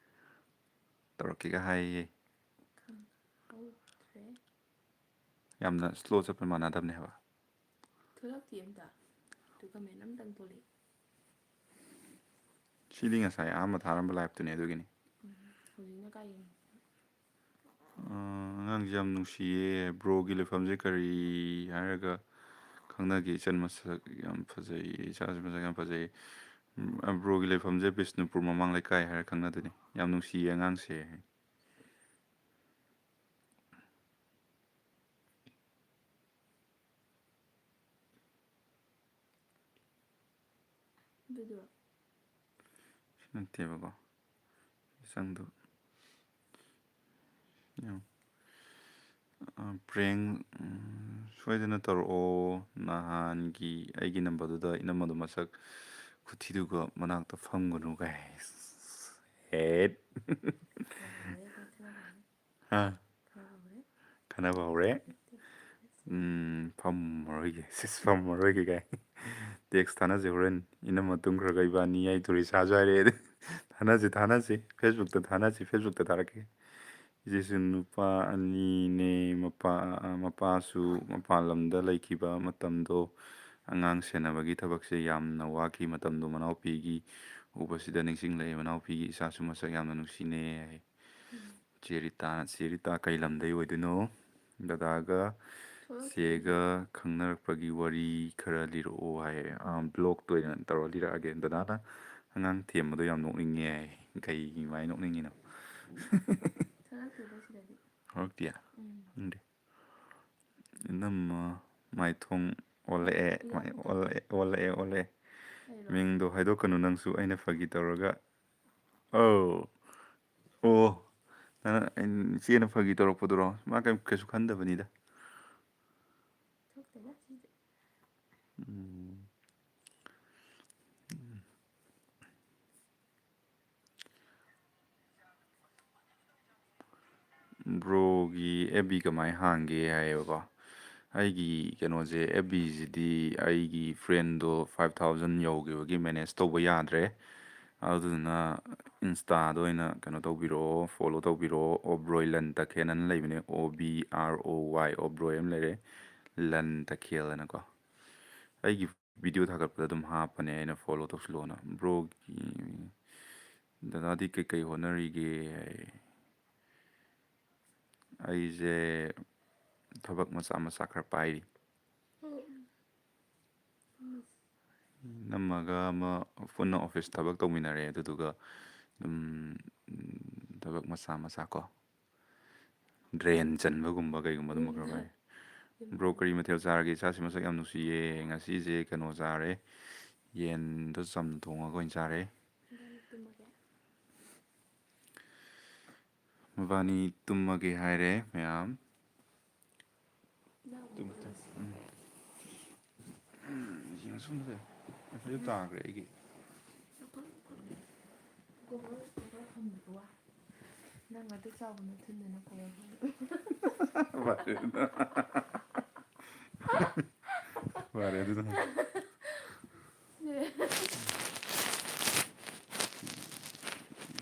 ꯇꯧꯔꯛꯀꯦꯒ ꯍꯥꯏꯌꯦ꯫ ꯈꯪꯍꯧꯗ꯭ꯔꯦ꯫ ꯌꯥꯝꯅ slow ꯆꯠꯄ ꯃꯥꯟꯅꯗꯕꯅꯦ ꯍꯥꯏꯕ꯫ ꯊꯣꯛꯂꯛꯇꯦ ꯑꯝꯇ꯫ ꯑꯗꯨ comment ꯑꯝꯇꯪ ꯊꯣꯛꯂꯛꯑꯦ꯫ ꯁꯤꯗꯤ ꯉꯁꯥꯏ ꯑꯍꯥꯟꯕ ꯊꯥꯔꯝꯕ live ꯇꯨꯅꯦ ꯑꯗꯨꯒꯤꯅꯤ꯫ ꯎꯝ, ꯍꯧꯖꯤꯛꯅ ꯀꯥꯏ ꯌꯦꯡꯉꯤ? ꯑ, ꯑꯉꯥꯡꯁꯦ ꯌꯥꯝ ꯅꯨꯡꯁꯤꯌꯦ꯫ Bro ꯒꯤ ꯂꯩꯐꯝꯁꯦ ꯀꯔꯤ ꯍꯥꯏꯔꯒ ꯈꯪꯅꯒꯦ? ꯏꯆꯟ ꯃꯁꯛ ꯌꯥꯝ ꯐꯖꯩ, ꯏꯆꯥꯁꯨ ꯃꯁꯛ ꯌꯥꯝ ꯐꯖꯩ꯫ ꯎꯝ, ꯑ, bro ꯒꯤ ꯂꯩꯐꯝꯁꯦ ꯕꯤꯁꯅꯨꯄꯨꯔ ꯃꯃꯥꯡ ꯂꯩꯀꯥꯏ ꯍꯥꯏꯔ ꯈꯪꯅꯗꯣꯏꯅꯤ꯫ ꯌꯥꯝ ꯅꯨꯡꯁꯤꯌꯦ ꯑꯉꯥꯡꯁꯦ꯫ ꯑꯗꯨꯗꯨꯔꯣ? ꯁꯤ ꯅꯠꯇꯦꯕꯀꯣ꯫ ꯁꯤ ꯆꯪꯗꯕ꯫ ꯌꯦꯡꯉꯣ꯫ ꯑ, prank, ꯎꯝ, ꯁꯣꯏꯗꯅ ꯇꯧꯔꯛꯑꯣ꯫ ꯅꯍꯥꯟꯒꯤ ꯑꯩꯒꯤ number ꯗꯨꯗ ꯏꯅꯝꯃꯗꯣ ꯃꯁꯛ ꯈꯨꯊꯤꯗꯨꯒ ꯃꯅꯥꯛꯇ ꯐꯝꯒꯅꯨ ꯀꯥꯏ꯫ ꯍꯦꯠ꯫ ꯍꯥ? ꯈꯟꯅꯕ ꯍꯧꯔꯦ꯫ ꯎꯝ, ꯐꯝꯃꯔꯣꯏꯒꯦ꯫ ꯁꯤꯁ, ꯐꯝꯃꯔꯣꯏꯒꯦ ꯀꯥꯏ꯫ Text ꯊꯥꯅꯁꯦ ꯍꯣꯔꯦꯟ꯫ ꯏꯅꯝꯃ ꯇꯨꯝꯈ꯭ꯔꯒ ꯏꯕꯥꯅꯤ ꯌꯥꯏ ꯇꯨꯔꯤ ꯁꯥꯁꯨ ꯍꯥꯏꯔꯛꯑꯦ꯫ ꯊꯥꯅꯁꯦ, ꯊꯥꯅꯁꯦ꯫ Facebook ꯇ ꯊꯥꯅꯁꯦ, Facebook ꯇ ꯊꯥꯔꯛꯀꯦ꯫ ꯏꯆꯦꯁꯨ ꯅꯨꯄꯥ ꯑꯅꯤꯅꯦ, ꯃꯄꯥ-, ꯃꯄꯥꯁꯨ ꯃꯄꯥꯟ ꯂꯝꯗ ꯂꯩꯈꯤꯕ ꯃꯇꯝꯗꯣ ꯑꯉꯥꯡ ꯁꯦꯟꯅꯕꯒꯤ ꯊꯕꯛꯁꯦ ꯌꯥꯝꯅ ꯋꯥꯈꯤ꯫ ꯃꯇꯝꯗꯣ ꯃꯅꯥꯎꯄꯤꯒꯤ ꯎꯕꯁꯤꯗ ꯅꯤꯡꯁꯤꯡꯂꯛꯑꯦ꯫ ꯃꯅꯥꯎꯄꯤꯒꯤ ꯏꯆꯥꯁꯨ ꯃꯁꯛ ꯌꯥꯝꯅ ꯅꯨꯡꯁꯤꯅꯦ ꯍꯥꯏ꯫ ꯎꯝ꯫ ꯆꯦ ꯔꯤꯇꯥ, ꯆꯦ ꯔꯤꯇꯥ ꯀꯩ ꯂꯝꯗꯩ ꯑꯣꯏꯗꯣꯏꯅꯣ? ꯗꯗꯥꯒ ꯊꯣꯛꯂꯛꯇꯦ꯫ ꯆꯦꯒ ꯈꯪꯅꯔꯛꯄꯒꯤ ꯋꯥꯔꯤ ꯈꯔ ꯂꯤꯔꯛꯑꯣ ꯍꯥꯏꯌꯦ꯫ ꯑꯥ, vlog ꯇ ꯑꯣꯏꯅ ꯇꯧꯔ ꯂꯤꯔꯛꯑꯒꯦ꯫ ꯗꯗꯥꯅ ꯑꯉꯥꯡ ꯊꯦꯝꯕꯗꯣ ꯌꯥꯝ ꯅꯣꯛꯅꯤꯡꯉꯦ ꯍꯥꯏ꯫ ꯀꯩꯃꯥꯏꯅ ꯅꯣꯛꯅꯤꯡꯉꯤꯅꯣ? ꯊꯣꯛꯂꯛꯇꯦꯗ ꯁꯤꯗꯗꯤ꯫ ꯊꯣꯛꯂꯛꯇꯤꯌꯦ? ꯎꯝ꯫ ꯈꯪꯗꯦ꯫ ꯏꯅꯝꯃ ꯃꯥꯏꯊꯣꯡ ꯑꯣꯜꯂꯛꯑꯦ, ꯃꯥꯏ ꯑꯣꯜꯂꯛꯑꯦ, ꯑꯣꯜꯂꯛꯑꯦ, ꯑꯣꯜꯂꯛꯑꯦ꯫ ꯑꯩꯔꯣ? ꯃꯤꯡꯗꯣ ꯍꯥꯏꯗꯣꯛꯀꯅꯨ ꯅꯪꯁꯨ, ꯑꯩꯅ ꯐꯥꯒꯤ ꯇꯧꯔꯒ꯫ ꯑꯧ꯫ ꯑꯣ꯫ ꯅꯪ, ꯏꯆꯦꯅ ꯐꯥꯒꯤ ꯇꯧꯔꯛꯄꯗꯨꯔꯣ? ꯃꯥ ꯀꯩꯝ, ꯀꯩꯁꯨ ꯈꯟꯗꯕꯅꯤꯗ꯫ ꯊꯣꯛꯇꯦꯗ ꯁꯤꯗꯤ꯫ ꯎꯝ꯫ ꯕ꯭ꯔꯣꯒꯤ ꯑꯦꯐ ꯕꯤ ꯀꯃꯥꯏ ꯍꯥꯡꯒꯦ ꯍꯥꯏꯌꯦꯕꯀꯣ꯫ ꯑꯩꯒꯤ ꯀꯩꯅꯣꯁꯦ, ꯑꯦꯐ ꯕꯤꯁꯤꯗꯤ ꯑꯩꯒꯤ ꯐ꯭ꯔꯦꯟꯗꯣ ꯐꯥꯏꯚ ꯊꯥꯎꯖꯟ ꯌꯧꯈꯤꯕꯒꯤ ꯃꯦꯅꯦꯖ ꯇꯧꯕ ꯌꯥꯗ꯭ꯔꯦ꯫ ꯑꯗꯨꯗꯨꯅ ꯏꯟꯁꯇꯥꯗ ꯑꯣꯏꯅ ꯀꯩꯅꯣ ꯇꯧꯕꯤꯔꯛꯑꯣ, ꯐꯣꯂꯣ ꯇꯧꯕꯤꯔꯛꯑꯣ, ꯑꯣꯕ꯭ꯔꯣꯏ ꯂꯟ ꯇꯈꯦꯟ ꯑꯅ ꯂꯩꯕꯅꯦ, ꯑꯣ ꯕꯤ ꯑꯥꯔ ꯑꯣ ꯋꯥꯏ, ꯑꯣꯕ꯭ꯔꯣꯏ ꯑꯃ ꯂꯩꯔꯦ, ꯂꯟ ꯇꯈꯦꯜ ꯑꯅꯀꯣ꯫ ꯑꯩꯒꯤ ꯚꯤꯗꯤꯑꯣ ꯊꯥꯒꯠꯄꯗ ꯑꯗꯨꯝ ꯍꯥꯞꯄꯅꯦ ꯑꯩꯅ ꯐꯣꯂꯣ ꯇꯧꯁꯤꯜꯂꯣꯅ꯫ ꯕ꯭ꯔꯣꯒꯤ, ꯗꯗꯥꯗꯤ ꯀꯩꯀꯩ ꯍꯣꯠꯅꯔꯤꯒꯦ ꯍꯥꯏ꯫ ꯑꯩꯁꯦ ꯊꯕꯛ ꯃꯆꯥ ꯃꯆꯥ ꯈꯔ ꯄꯥꯏꯔꯤ꯫ ꯏꯅꯝꯃꯒ ꯑꯃ ꯄꯨꯟꯅ ꯑꯣꯐꯤꯁ ꯊꯕꯛ ꯇꯧꯃꯤꯟꯅꯔꯦ, ꯑꯗꯨꯗꯨꯒ ꯑꯗꯨꯝ, ꯎꯝ, ꯊꯕꯛ ꯃꯆꯥ ꯃꯆꯥ ꯀꯣ, ꯗ꯭ꯔꯦꯟ ꯆꯟꯕꯒꯨꯝꯕ ꯀꯩꯒꯨꯝꯕ ꯑꯗꯨꯝꯕ ꯈꯔ ꯄꯥꯏ꯫ ꯕ꯭ꯔꯣ, ꯀꯔꯤ ꯃꯊꯦꯜ ꯆꯥꯔꯒꯦ? ꯏꯆꯥꯁꯤ ꯃꯁꯛ ꯌꯥꯝ ꯅꯨꯡꯁꯤꯌꯦ꯫ ꯉꯁꯤꯁꯦ ꯀꯩꯅꯣ ꯆꯥꯔꯦ, ꯌꯦꯟꯗꯣ ꯆꯝꯅ ꯊꯣꯡꯉꯒ ꯑꯣꯏꯅ ꯆꯥꯔꯦ꯫ ꯃꯕꯥꯅꯤ ꯇꯨꯝꯃꯒꯦ ꯍꯥꯏꯔꯦ ꯃꯌꯥꯝ꯫ Tamu, Tamu. ꯎꯝ꯫ ꯎꯝ, ꯌꯦꯡꯉꯁꯤ, ꯃꯁꯦ꯫ ꯉꯁꯥꯏꯁꯨ ꯇꯥꯈ꯭ꯔꯦ ꯑꯩꯒꯤ꯫ ꯅꯪ ꯑꯗꯨ ꯆꯥꯎꯕ ꯅꯊꯨꯟꯗꯨꯅ ꯀꯣꯜ ꯐꯔꯦ ꯑꯗꯨꯅ꯫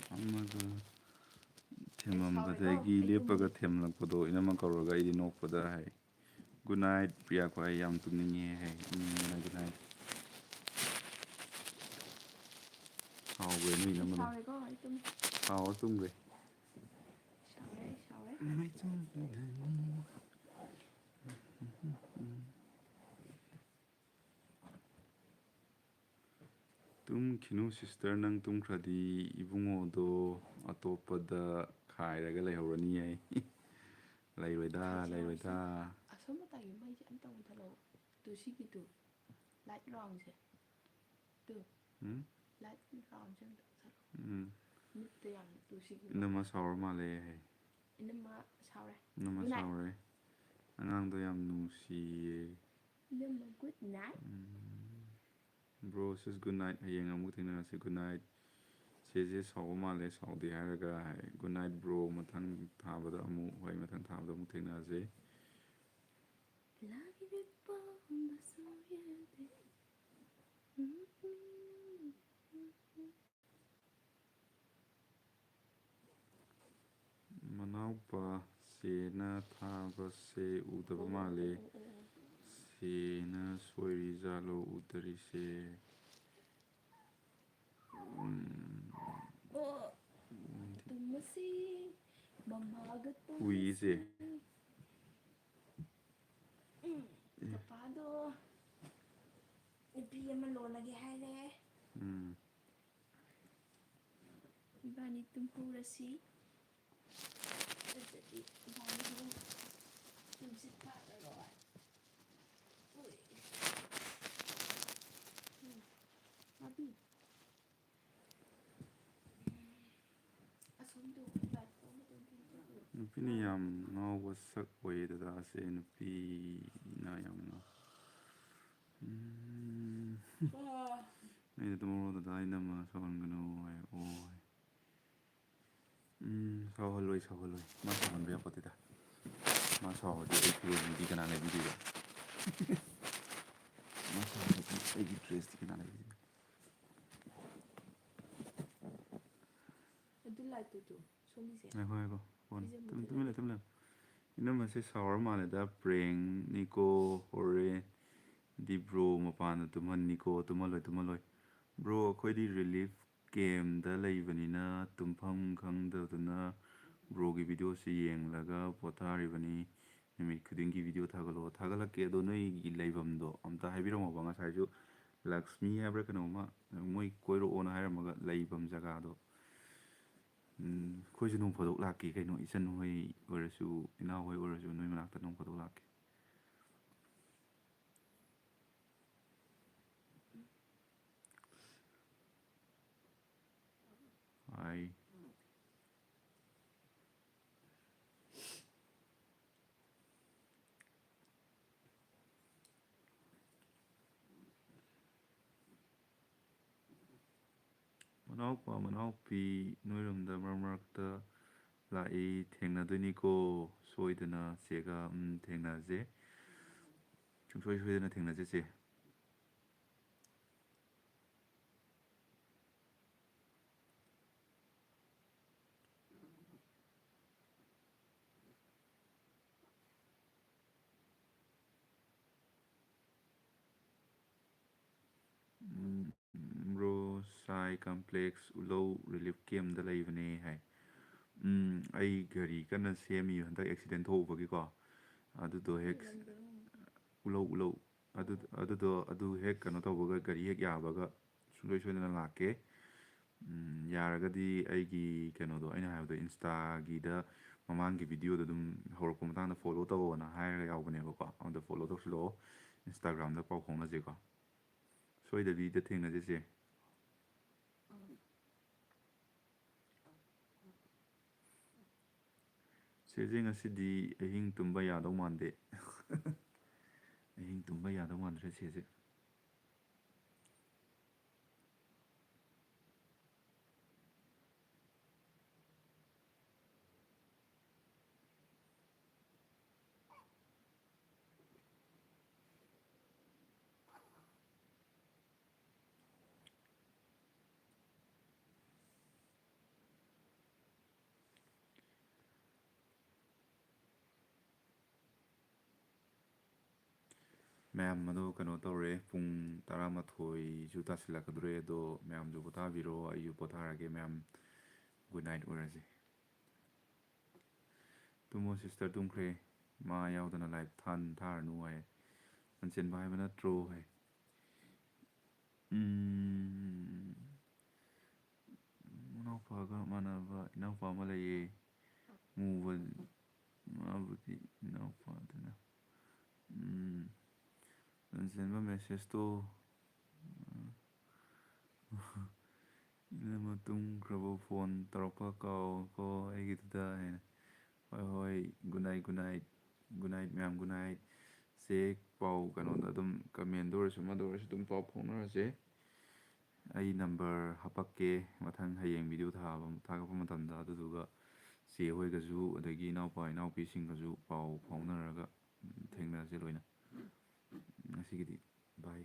ꯐꯝꯃꯒ ꯊꯦꯝꯃꯝꯕꯗꯒꯤ ꯂꯦꯞꯄꯒ ꯊꯦꯝꯂꯛꯄꯗꯣ ꯏꯅꯝꯃ ꯀꯧꯔꯒ ꯑꯩꯗꯤ ꯅꯣꯛꯄꯗ ꯍꯥꯏ꯫ Good night, ꯄ꯭ꯔꯤꯌꯥ ꯈ꯭ꯋꯥꯏ ꯌꯥꯝ ꯇꯨꯝꯅꯤꯡꯉꯦ ꯍꯥꯏ꯫ ꯎꯝ, good night꯫ ꯁꯥꯎꯈ꯭ꯔꯦ ꯅꯣꯏ ꯏꯅꯝꯃꯗꯣ꯫ ꯁꯥꯎꯔꯦꯀꯣ, ꯑꯩ ꯇꯨꯝ-, ꯁꯥꯎꯔ ꯇꯨꯝꯈ꯭ꯔꯦ꯫ ꯁꯥꯎꯔꯦ, ꯑꯩ ꯁꯥꯎꯔꯦ꯫ ꯃꯩ ꯆꯪꯗ꯭ꯔꯤꯉꯩ꯫ ꯇꯨꯝꯈꯤꯅꯨ sister, ꯅꯪ ꯇꯨꯝꯈ꯭ꯔꯗꯤ ꯏꯕꯨꯡꯉꯣꯗꯣ ꯑꯇꯣꯞꯄꯗ ꯈꯥꯏꯔꯒ ꯂꯩꯍꯧꯔꯅꯤ ꯍꯥꯏ꯫ ꯂꯩꯔꯣꯏꯗ, ꯂꯩꯔꯣꯏꯗ꯫ ꯑꯁꯣꯝ ꯃꯇꯥꯏꯒꯤ ꯃꯩꯁꯦ ꯑꯝꯇ ꯃꯨꯊꯠꯂꯣ꯫ ꯇꯨ ꯁꯤꯒꯤꯗꯨ, light roundꯁꯦ꯫ ꯇꯨ꯫ ꯎꯝ? Light roundꯁꯦ ꯑꯝꯇ ꯃꯨꯊꯠꯂꯣ꯫ ꯎꯝ꯫ ꯃꯤꯠꯇ ꯌꯥꯝ ꯇꯨ ꯁꯤꯒꯤ ꯏꯅꯝꯃ ꯁꯥꯎꯔ ꯃꯥꯜꯂꯦ ꯍꯥꯏ꯫ ꯏꯅꯝꯃ ꯁꯥꯎꯔꯦ꯫ ꯏꯅꯝꯃ ꯁꯥꯎꯔꯦ꯫ ꯑꯉꯥꯡꯗꯣ ꯌꯥꯝ ꯅꯨꯡꯁꯤꯌꯦ꯫ ꯏꯅꯝꯃ, good night꯫ ꯎꯝ꯫ Bro, sis, good night꯫ ꯍꯌꯦꯡ ꯑꯃꯨꯛ ꯊꯦꯡꯅꯔꯁꯤ꯫ Good night꯫ ꯆꯦꯁꯦ ꯁꯥꯎꯕ ꯃꯥꯜꯂꯦ, ꯁꯥꯎꯗꯦ ꯍꯥꯏꯔꯒ ꯍꯥꯏ꯫ Good night, bro꯫ ꯃꯊꯪ ꯊꯥꯕꯗ ꯑꯃꯨꯛ, ꯍꯣꯏ, ꯃꯊꯪ ꯊꯥꯕꯗ ꯑꯃꯨꯛ ꯊꯦꯡꯅꯔꯁꯦ꯫ ꯂꯥꯛꯂꯤꯕ ꯄꯥꯝꯕꯁꯨ ꯌꯥꯗꯦ꯫ ꯃꯅꯥꯎꯄꯥ, ꯆꯦꯅ ꯊꯥꯕꯁꯦ ꯎꯗꯕ ꯃꯥꯜꯂꯦ꯫ ꯆꯦꯅ ꯁꯣꯏꯔꯤꯖꯥꯠꯂꯣ ꯎꯗꯔꯤꯁꯦ? ꯎꯝ꯫ ꯑꯣ, ꯇꯨꯝꯃꯁꯤ, ꯃꯃꯥꯒ ꯇꯨꯝꯃꯁꯤ꯫ ꯎꯏꯁꯦ꯫ ꯎꯝ, ꯄꯄꯥꯗꯣ ꯅꯨꯄꯤ ꯑꯃ ꯂꯣꯜꯂꯒꯦ ꯍꯥꯏꯔꯦ꯫ ꯎꯝ꯫ ꯏꯕꯥꯅꯤ ꯇꯨꯝꯍꯧꯔꯁꯤ꯫ ꯅꯠꯇ꯭ꯔꯗꯤ ꯏꯕꯥꯅꯤ ꯍꯣꯔꯦꯟ ꯇꯨꯝꯁꯤꯠ ꯐꯥꯔꯔꯣꯏ꯫ ꯎꯏ꯫ ꯎꯝ꯫ ꯃꯥꯕꯤ꯫ ꯑꯁꯣꯝꯗꯣ ꯂꯥꯏꯠ ꯑꯃꯇꯪ ꯊꯤꯟꯖꯤꯜꯂꯣ꯫ ꯅꯨꯄꯤꯅ ꯌꯥꯝ ꯉꯥꯎꯕ ꯁꯛ ꯑꯣꯏꯌꯦ ꯗꯗꯥꯁꯦ, ꯅꯨꯄꯤꯅ ꯌꯥꯝ ꯉꯥꯎ-, ꯎꯝ꯫ ꯑꯣ꯫ ꯑꯩꯅ ꯇꯨꯝꯍꯧꯔꯣ ꯗꯗꯥ, ꯏꯅꯝꯃ ꯁꯥꯎꯍꯟꯒꯅꯨ ꯍꯥꯏ꯫ ꯑꯣ ꯍꯥꯏ꯫ ꯎꯝ, ꯁꯥꯎꯍꯜꯂꯣꯏ, ꯁꯥꯎꯍꯜꯂꯣꯏ꯫ ꯃꯥ ꯁꯥꯎꯍꯟꯕ ꯌꯥꯄꯣꯠꯇꯦꯗ꯫ ꯃꯥ ꯁꯥꯎꯔꯗꯤ ꯑꯩ ꯐꯤꯔꯣꯜꯗꯤ ꯀꯅꯥ ꯂꯩꯕꯤꯗꯣꯏꯕ? ꯃꯥ ꯁꯥꯎꯔꯗꯤ ꯑꯩꯒꯤ dressꯇꯤ ꯀꯅꯥ ꯂꯩꯕꯤꯗꯣꯏꯕ? ꯑꯗꯨ ꯂꯥꯏꯠꯇꯨ ꯇꯨ, ꯁꯣꯝꯒꯤꯁꯦ꯫ ꯉꯥꯏꯈꯣ, ꯉꯥꯏꯈꯣ꯫ ꯐꯣꯟ꯫ ꯁꯤꯁꯦ ꯇꯨꯃꯤꯟ, ꯃꯨꯠꯊꯠꯂꯒꯦ꯫ ꯇꯨꯃꯤꯟ ꯂꯩꯌꯨ, ꯇꯨꯃꯤꯟ ꯂꯩꯌꯨ꯫ ꯏꯅꯝꯃꯁꯦ ꯁꯥꯎꯔ ꯃꯥꯜꯂꯦꯗ, prankꯅꯤꯀꯣ, ꯍꯣꯔꯦꯟꯗꯤ bro ꯃꯄꯥꯟꯗ ꯇꯨꯝꯍꯟꯅꯤꯀꯣ꯫ ꯇꯨꯝꯍꯜꯂꯣꯏ, ꯇꯨꯝꯍꯜꯂꯣꯏ꯫ Bro, ꯑꯩꯈꯣꯏꯗꯤ relief campꯇ ꯂꯩꯕꯅꯤꯅ ꯇꯨꯝꯐꯝ ꯈꯪꯗꯗꯨꯅ broꯒꯤ videoꯁꯤ ꯌꯦꯡꯂꯒ ꯄꯣꯊꯥꯔꯤꯕꯅꯤ꯫ ꯅꯨꯃꯤꯠ ꯈꯨꯗꯤꯡꯒꯤ video ꯊꯥꯒꯠꯂꯛꯑꯣ꯫ ꯊꯥꯒꯠꯂꯛꯀꯦ, ꯑꯗꯣ ꯅꯣꯏꯒꯤ ꯂꯩꯐꯝꯗꯣ ꯑꯝꯇ ꯍꯥꯏꯕꯤꯔꯝꯃꯣꯕ꯫ ꯉꯁꯥꯏꯁꯨ ꯂꯛꯁꯃꯤ ꯍꯥꯏꯕ꯭ꯔꯥ ꯀꯩꯅꯣꯝꯃ, ꯃꯣꯏ ꯀꯣꯏꯔꯛꯑꯣꯅ ꯍꯥꯏꯔꯝꯃꯒ ꯂꯩꯐꯝ ꯖꯒꯥꯗꯣ꯫ ꯎꯝ, ꯑꯩꯈꯣꯏꯁꯨ ꯅꯣꯡ ꯐꯥꯗꯣꯛ ꯂꯥꯛꯀꯦ ꯀꯩꯅꯣ, ꯏꯆꯟ ꯍꯣꯏ ꯑꯣꯏꯔꯁꯨ, ꯏꯅꯥꯎ ꯍꯣꯏ ꯑꯣꯏꯔꯁꯨ, ꯅꯣꯏ ꯃꯅꯥꯛꯇ ꯅꯣꯡ ꯐꯥꯗꯣꯛ ꯂꯥꯛꯀꯦ꯫ ꯍꯥꯏ꯫ ꯃꯅꯥꯎꯄꯥ, ꯃꯅꯥꯎꯄꯤ, ꯅꯣꯏꯔꯣꯝꯗ ꯃꯔꯛ ꯃꯔꯛꯇ ꯂꯥꯛꯏ, ꯊꯦꯡꯅꯗꯣꯏꯅꯤꯀꯣ, ꯁꯣꯏꯗꯅ ꯆꯦꯒ꯫ ꯎꯝ, ꯊꯦꯡꯅꯁꯦ꯫ ꯁꯨꯡꯁꯣꯏ ꯁꯣꯏꯗꯅ ꯊꯦꯡꯅꯁꯦ, ꯆꯦ꯫ ꯎꯝ, ꯕ꯭ꯔꯣ, ꯁꯥꯏ ꯀꯝꯄ꯭ꯂꯦꯛꯁ ꯎꯂꯧ ꯔꯤꯂꯤꯐ ꯀꯦꯝꯗ ꯂꯩꯕꯅꯦ ꯍꯥꯏ꯫ ꯎꯝ, ꯑꯩ ꯒꯥꯔꯤ ꯀꯟꯅ ꯁꯦꯝꯃꯤ, ꯍꯟꯗꯛ ꯑꯦꯛꯁꯤꯗꯦꯟ ꯊꯣꯛꯎꯕꯒꯤꯀꯣ꯫ ꯑꯗꯨꯗꯣ ꯍꯦꯛ ꯀꯩ ꯂꯝꯗꯅꯣ? ꯎꯂꯧ, ꯎꯂꯧ꯫ ꯑꯗꯨ, ꯑꯣ꯫ ꯑꯗꯨꯗꯣ, ꯑꯗꯨ ꯍꯦꯛ ꯀꯩꯅꯣ ꯇꯧꯕꯒ, ꯒꯥꯔꯤ ꯍꯦꯛ ꯌꯥꯕꯒ ꯁꯨꯡꯁꯣꯏ ꯁꯣꯏꯗꯅ ꯂꯥꯛꯀꯦ꯫ ꯎꯝ, ꯌꯥꯔꯒꯗꯤ ꯑꯩꯒꯤ ꯀꯩꯅꯣꯗꯣ, ꯑꯩꯅ ꯍꯥꯏꯕꯗꯣ, ꯏꯟꯁꯇꯥꯒꯤꯗ ꯃꯃꯥꯡꯒꯤ ꯚꯤꯗꯤꯑꯣꯗ ꯑꯗꯨꯝ ꯍꯧꯔꯛꯄ ꯃꯇꯥꯡꯗ ꯐꯣꯂꯣ ꯇꯧꯑꯣꯅ ꯍꯥꯏꯔꯒ ꯌꯥꯎꯕꯅꯦꯕꯀꯣ꯫ ꯑꯗꯨꯗ ꯐꯣꯂꯣ ꯇꯧꯁꯤꯜꯂꯛꯑꯣ, ꯏꯟꯁꯇꯥꯒ꯭ꯔꯥꯝꯗ ꯄꯥꯎ ꯐꯥꯎꯅꯁꯦꯀꯣ꯫ ꯁꯣꯏꯗꯕꯤꯗ ꯊꯦꯡꯅꯁꯦ, ꯆꯦ꯫ ꯆꯦꯁꯦ, ꯉꯁꯤꯗꯤ ꯑꯍꯤꯡ ꯇꯨꯝꯕ ꯌꯥꯗꯧ ꯃꯥꯟꯗꯦ꯫ ꯑꯍꯤꯡ ꯇꯨꯝꯕ ꯌꯥꯗꯧ ꯃꯥꯟꯗ꯭ꯔꯦ, ꯆꯦꯁꯦ꯫ ꯃꯌꯥꯝ, ꯑꯗꯣ ꯀꯩꯅꯣ ꯇꯧꯔꯦ, ꯄꯨꯡ ꯇꯔꯥꯃꯥꯊꯣꯏꯁꯨ ꯇꯥꯁꯤꯜꯂꯛꯀꯗꯧꯔꯦ꯫ ꯑꯗꯣ ꯃꯌꯥꯝꯁꯨ ꯄꯣꯊꯥꯕꯤꯔꯣ, ꯑꯩꯁꯨ ꯄꯣꯊꯥꯔꯒꯦ꯫ ꯃꯌꯥꯝ, ꯒꯨꯗ ꯅꯥꯏꯠ ꯑꯣꯏꯔꯁꯦ꯫ ꯇꯨꯝꯃꯣ ꯁꯤꯁꯇꯔ, ꯇꯨꯝꯈ꯭ꯔꯦ꯫ ꯃꯥ ꯌꯥꯎꯗꯅ ꯂꯥꯏꯞ ꯊꯥꯟ-, ꯊꯥꯔꯅꯨ ꯍꯥꯏ꯫ ꯂꯟꯆꯦꯟꯕ ꯍꯥꯏꯕ ꯅꯠꯇ꯭ꯔꯣ ꯍꯥꯏ꯫ ꯏꯅꯥꯎꯄꯥꯒ ꯃꯥꯟꯅꯕ ꯏꯅꯥꯎꯄꯥ ꯑꯃ ꯂꯩꯌꯦ꯫ ꯃꯨꯕ, ꯃꯥꯕꯨꯗꯤ ꯏꯅꯥꯎꯄꯥꯗꯨꯅ꯫ ꯎꯝ, ꯂꯟꯆꯦꯟꯕ message ꯇꯣ, ꯎꯝ, "ꯏꯅꯝꯃ ꯇꯨꯝꯈ꯭ꯔꯕꯣ? ꯐꯣꯟ ꯇꯧꯔꯛꯄ ꯀꯥꯎꯀꯣ ꯑꯩꯒꯤꯗꯨꯗ" ꯍꯥꯏꯅ꯫ ꯍꯣꯏ, ꯍꯣꯏ, good night, good night, good night, ꯃꯌꯥꯝ, good night꯫ ꯆꯦ, ꯄꯥꯎ ꯀꯩꯅꯣꯗ ꯑꯗꯨꯝ comment ꯇ ꯑꯣꯏꯔꯁꯨ ꯑꯃꯗ ꯑꯣꯏꯔꯁꯨ ꯑꯗꯨꯝ ꯄꯥꯎ ꯐꯥꯎꯅꯔꯁꯦ꯫ ꯑꯩ number ꯍꯥꯄꯛꯀꯦ ꯃꯊꯪ ꯍꯌꯦꯡ video ꯊꯥꯕ, ꯊꯥꯒꯠꯄ ꯃꯇꯝꯗ, ꯑꯗꯨꯗꯨꯒ ꯆꯦ ꯍꯣꯏꯒꯁꯨ ꯑꯗꯒꯤ ꯏꯅꯥꯎꯄꯥ ꯏꯅꯥꯎꯄꯤꯁꯤꯡꯒꯁꯨ ꯄꯥꯎ ꯐꯥꯎꯅꯔꯒ ꯊꯦꯡꯅꯔꯁꯦ ꯂꯣꯏꯅ꯫ ꯉꯁꯤꯒꯤꯗꯤ bye꯫